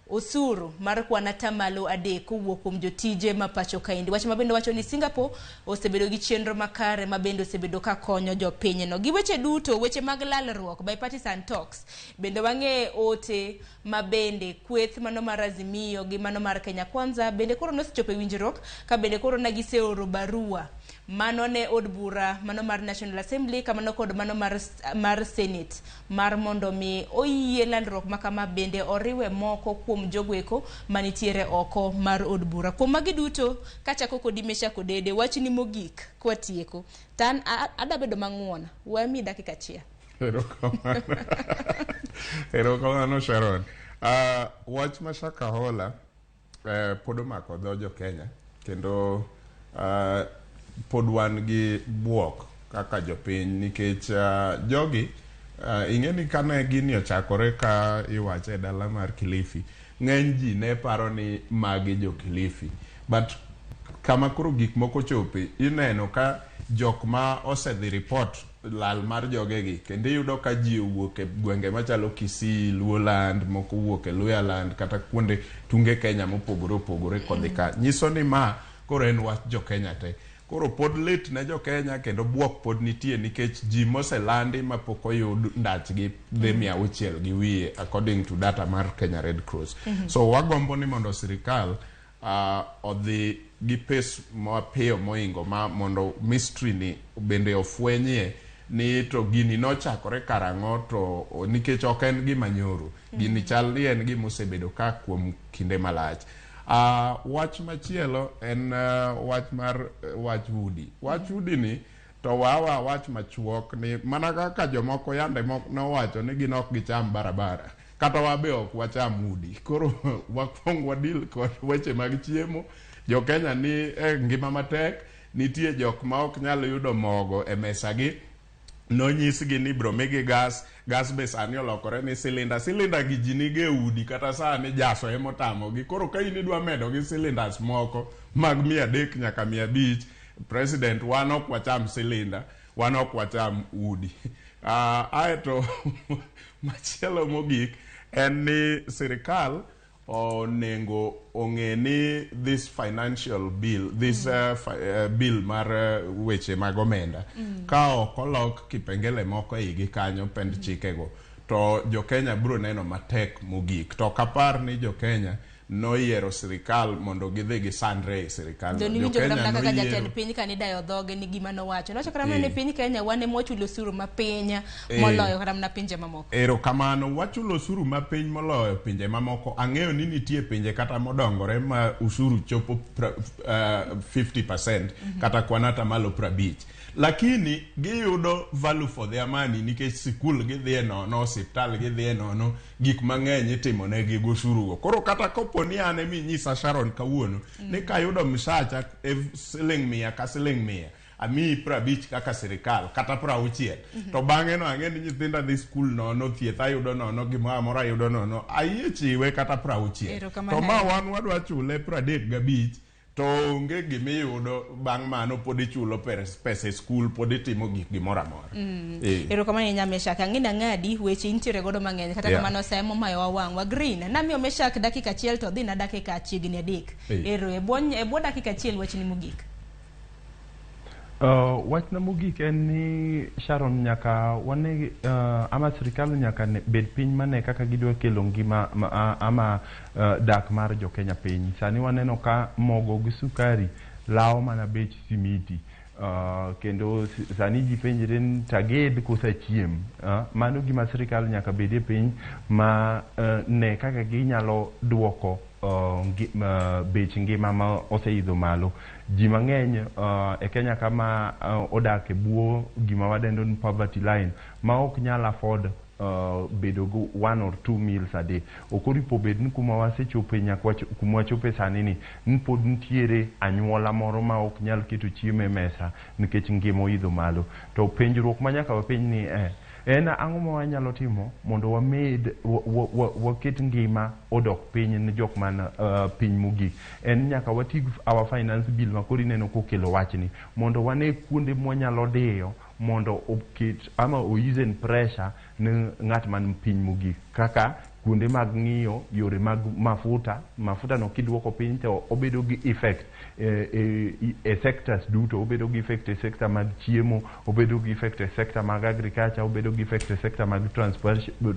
osuru mar kwan 3% kowuok kuom jotije ma pacho kaendi. Wach ma bende wacho ni Singapore osebedo gi chenro makare ma bende osebedo ka konyo jopinyno. Gi weche duto, weche mag lalruok, bipartisan talks, bende wang'e ote ma bende kweth mano mar Azimio gi mano mar Kenya Kwanza bende koro nosechopo e winjruok ka bende koro ne giseoro barua mano ne od bura mano mar National Assembly kamano kod mano mar Senate mar mondo mi oyie lalruok ma kama bende oriwe moko kuom jogoeko manitiere oko mar od bura. Kuom magi duto, kachako kodi Meshack Odede, wachni mogik kwatieko. To an adwa bedo mang'uon, we amiyi dakika achiel. Erokamano. Erokamano Sharon. Wach ma Shakahola pod omako dho jo Kenya kendo pod wan gi buok kaka jopiny nikech jogi ing'e ni kane gini ochakore ka iwache e dala mar Kilifi, ng'eny ji ne paro ni magi jo Kilifi, but kama koro gik moko chope ineno ka jok ma osedhi report lal mar jogegi kendo iyudo ka ji owuok e gwenge machalo Kisii, Luoland, moko owuok e Luhyaland kata kuonde tunge Kenya mopogore opogore kodhi ka nyiso ni ma koro en wach jo Kenya te. Koro pod lit ne jo Kenya kendo buok pod nitie nikech ji moselandi mapok oyud ndachgi dhi 600 gi wiye according to data mar Kenya Red Cross. So wagombo ni mondo sirikal odhi gi pace mapiyo moingo ma mondo mystery ni bende ofwenyie ni to gini nochakore karang'o, to nikech ok en gima nyoro, gini chal ni en gima osebedo ka kuom kinde malach. Wach machielo en wach mar wach udi. Wach udi ni to wawa wach machuok ni mana kaka jomoko yande nowacho ni gin ok gicham barabara, kata wabe ok wacham udi. Koro wakwong wadil kod weche mag chiemo. Jo Kenya ni e ngima matek, nitie jok ma ok nyal yudo mogo e mesa gi, nonyisgi ni ibro migi gas, gas be sani olokore ni cylinder, cylinder gi ji nigo e udi kata sani jaso emotamogi. Koro ka in idwa medo gi cylinders moko mag 300 nyaka 500, president, wan ok wacham cylinder, wan ok wacham udi. Aeto machielo mogik en ni sirikal Onego ong'e ni this financial bill, this bill mar weche mag omenda, ka ok olok kipengele moko e igi kanyo, pend chikego, to jo-Kenya biro neno matek mogik. To ok apar ni jo-Kenya noyiero sirikal mondo gidhi gisandre e sirikal. To niwinjo kata mana kaka jatend piny ka nidayo dhoge ni gima nowacho. Nowacho kata mana ni piny Kenya wan ema wachulo osuru mapiny moloyo kata mana pinje mamoko. Erokamano, wachulo osuru mapiny moloyo pinje mamoko. Ang'eyo ni nitie pinje kata modongore ma osuru chopo 50% kata kwan atamalo 50. Lakini giyudo value for their money nikech sikul gidhiye nono, osiptal gidhiye nono, gik mang'eny itimo negi gosuru go. Koro kata kopo ni an eminyisa, Sharon, kawuono ni kayudo msacha e siling 100 ka siling 100, amiyi 50 kaka sirikal kata 60, to bang'e no ang'e ni nyithinda dhi skul nono, thieth ayudo nono, gimoro amora ayudo nono, ayie chiwe kata 60. Erokamano To ma ahinya. wan wadwa chule 35, to onge gimiyudo bang' mano, pod ichulo pesa e skul, pod itimo gik gimoro amora. Erokamano ahinya, Meshak. Ang'e ni ang'adi weche intiere godo mang'eny kata kamano sa emomayowa wang'wa. Green, namiyo Meshak dakika achiel to odhi na dakika chiegni 3. Ero e bwo dakika achiel, wachni mogik. Wachna mogik en ni, Sharon, nyaka wane ama sirikal nyaka bed piny mane kaka gidwa kelo ngima ama dak mar jokenya piny. Sani waneno ka mogo gi sukari lawo mana bech simiti. Kendo sani ji penjre ni taged koso achiem. Mano gima sirikal nyaka bedie piny ma ne kaka ginyalo duoko bech ngima ma oseidho malo. Ji mang'eny e Kenya kama odak e bwo gima wadendo ni poverty line ma ok nyal afford bedo go one or two meals a day. Ok oripo bed ni kuma wasechope nyaka kuma wachope sani ni pod nitiere anyuola moro ma ok nyal keto chiemo e mesa nikech ngima oidho malo. To penjruok ma nyaka wapenj ni en ang'o ma wanyalo timo mondo wamed waket ngima odok piny ne jok man piny mogik. En nyaka wati gi our finance bill ma koro ineno kokelo wachni mondo wane kuonde mwanyalo diyo mondo oket ama o easen pressure ne ng'at man piny mogik, kaka kuonde mag ng'iyo yore mag mafuta. Mafuta no kiduoko piny to obedo gi effect e sectors duto. Obedo gi effect e sector mag chiemo, obedo gi effect e sector mag agriculture, obedo gi effect e sector mag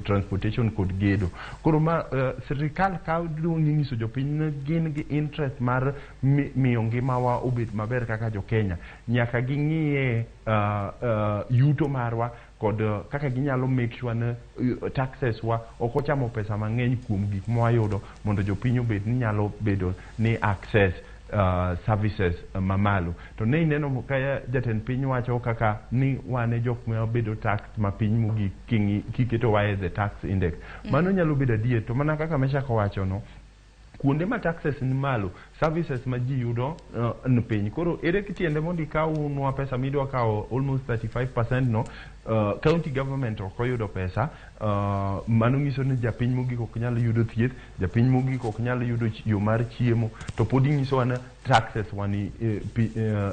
transportation kod gedo. Koro ma sirikal ka dong nyiso jopiny ni gin gi interest mar miyo ngimawa obed maber kaka jo-Kenya, nyaka ging'iye yuto marwa kod kaka ginyalo make sure ni taxes wa ok ochamo pesa mang'eny kuom gik mwayudo, mondo jopiny obed ni nyalo bedo ni access services mamalo. To ne ineno ka jatend piny wacho kaka ni wan e jok ma bedo tax mapiny mogik kiketowa e the tax index. Mano nyalo bedo adier, to mana kaka Meshak owacho no, kuonde ma taxes ni malo, services ma ji yudo ni piny. Koro ere tiende mondo ikawnwa pesa midwa kawo almost 35% no, county government ok oyudo pesa? Mano nyiso ni japiny mogik ok nyal yudo thieth, japiny mogik ok nyal yudo yo mar chiemo, to pod inyisowa ni taxes wa ni,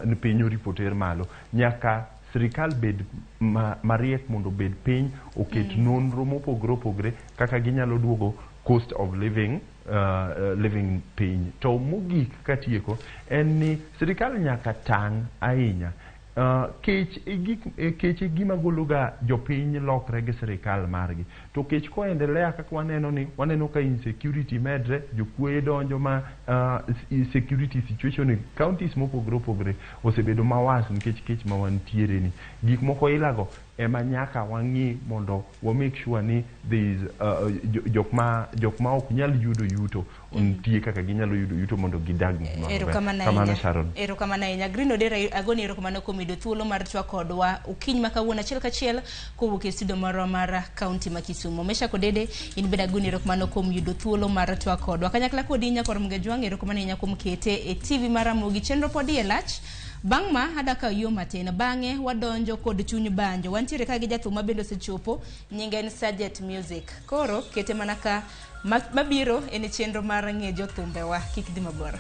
ni piny oripo ter malo. Nyaka sirikal bed mariek mondo obed piny oket nonro mopogore opogore kaka ginyalo duogo cost of living piny. To mogik katieko en ni sirikal nyaka tang' ahinya. Kech e kech e gima golo ga jopiny lokre gi sirikal margi. To kech koendelea kaka waneno ni waneno ka insecurity medre, jokuoye donjo ma security situation e counties mopogore opogore osebedo mawas nikech kech ma wantiere ni. Gik moko ilago ema nyaka wang'i mondo wa make sure ni there is jok ma ok nyal yudo yuto nitie kaka ginyalo yudo yuto mondo gidag ngima maber. Erokamano Kamano, ahinya. Sharon. Erokamano ahinya. Green Odera, agoni erokamano kuom yudo thuolo mar twak kodwa okinyi ma kawuono achiel kachiel kowuok e studio marwa mar kaunti ma Kisumu. Meshack Odede, in bende agoni erokamano kuom yudo thuolo mar twak kodwa. Kanyakla kodi nyakwar Mgejwang', erokamano ahinya kuom kete e TV mar Ramogi. Chenro pod iye lach. Bang' ma adaka yo matin, bang'e wadonjo kod chuny banjo. Wantiere ka gi jathum ma bende osechopo, nyinge en Sajet Music. Koro kete mana ka mabiro en chenro mar ng'e jothumbewa, kik dhi mabor.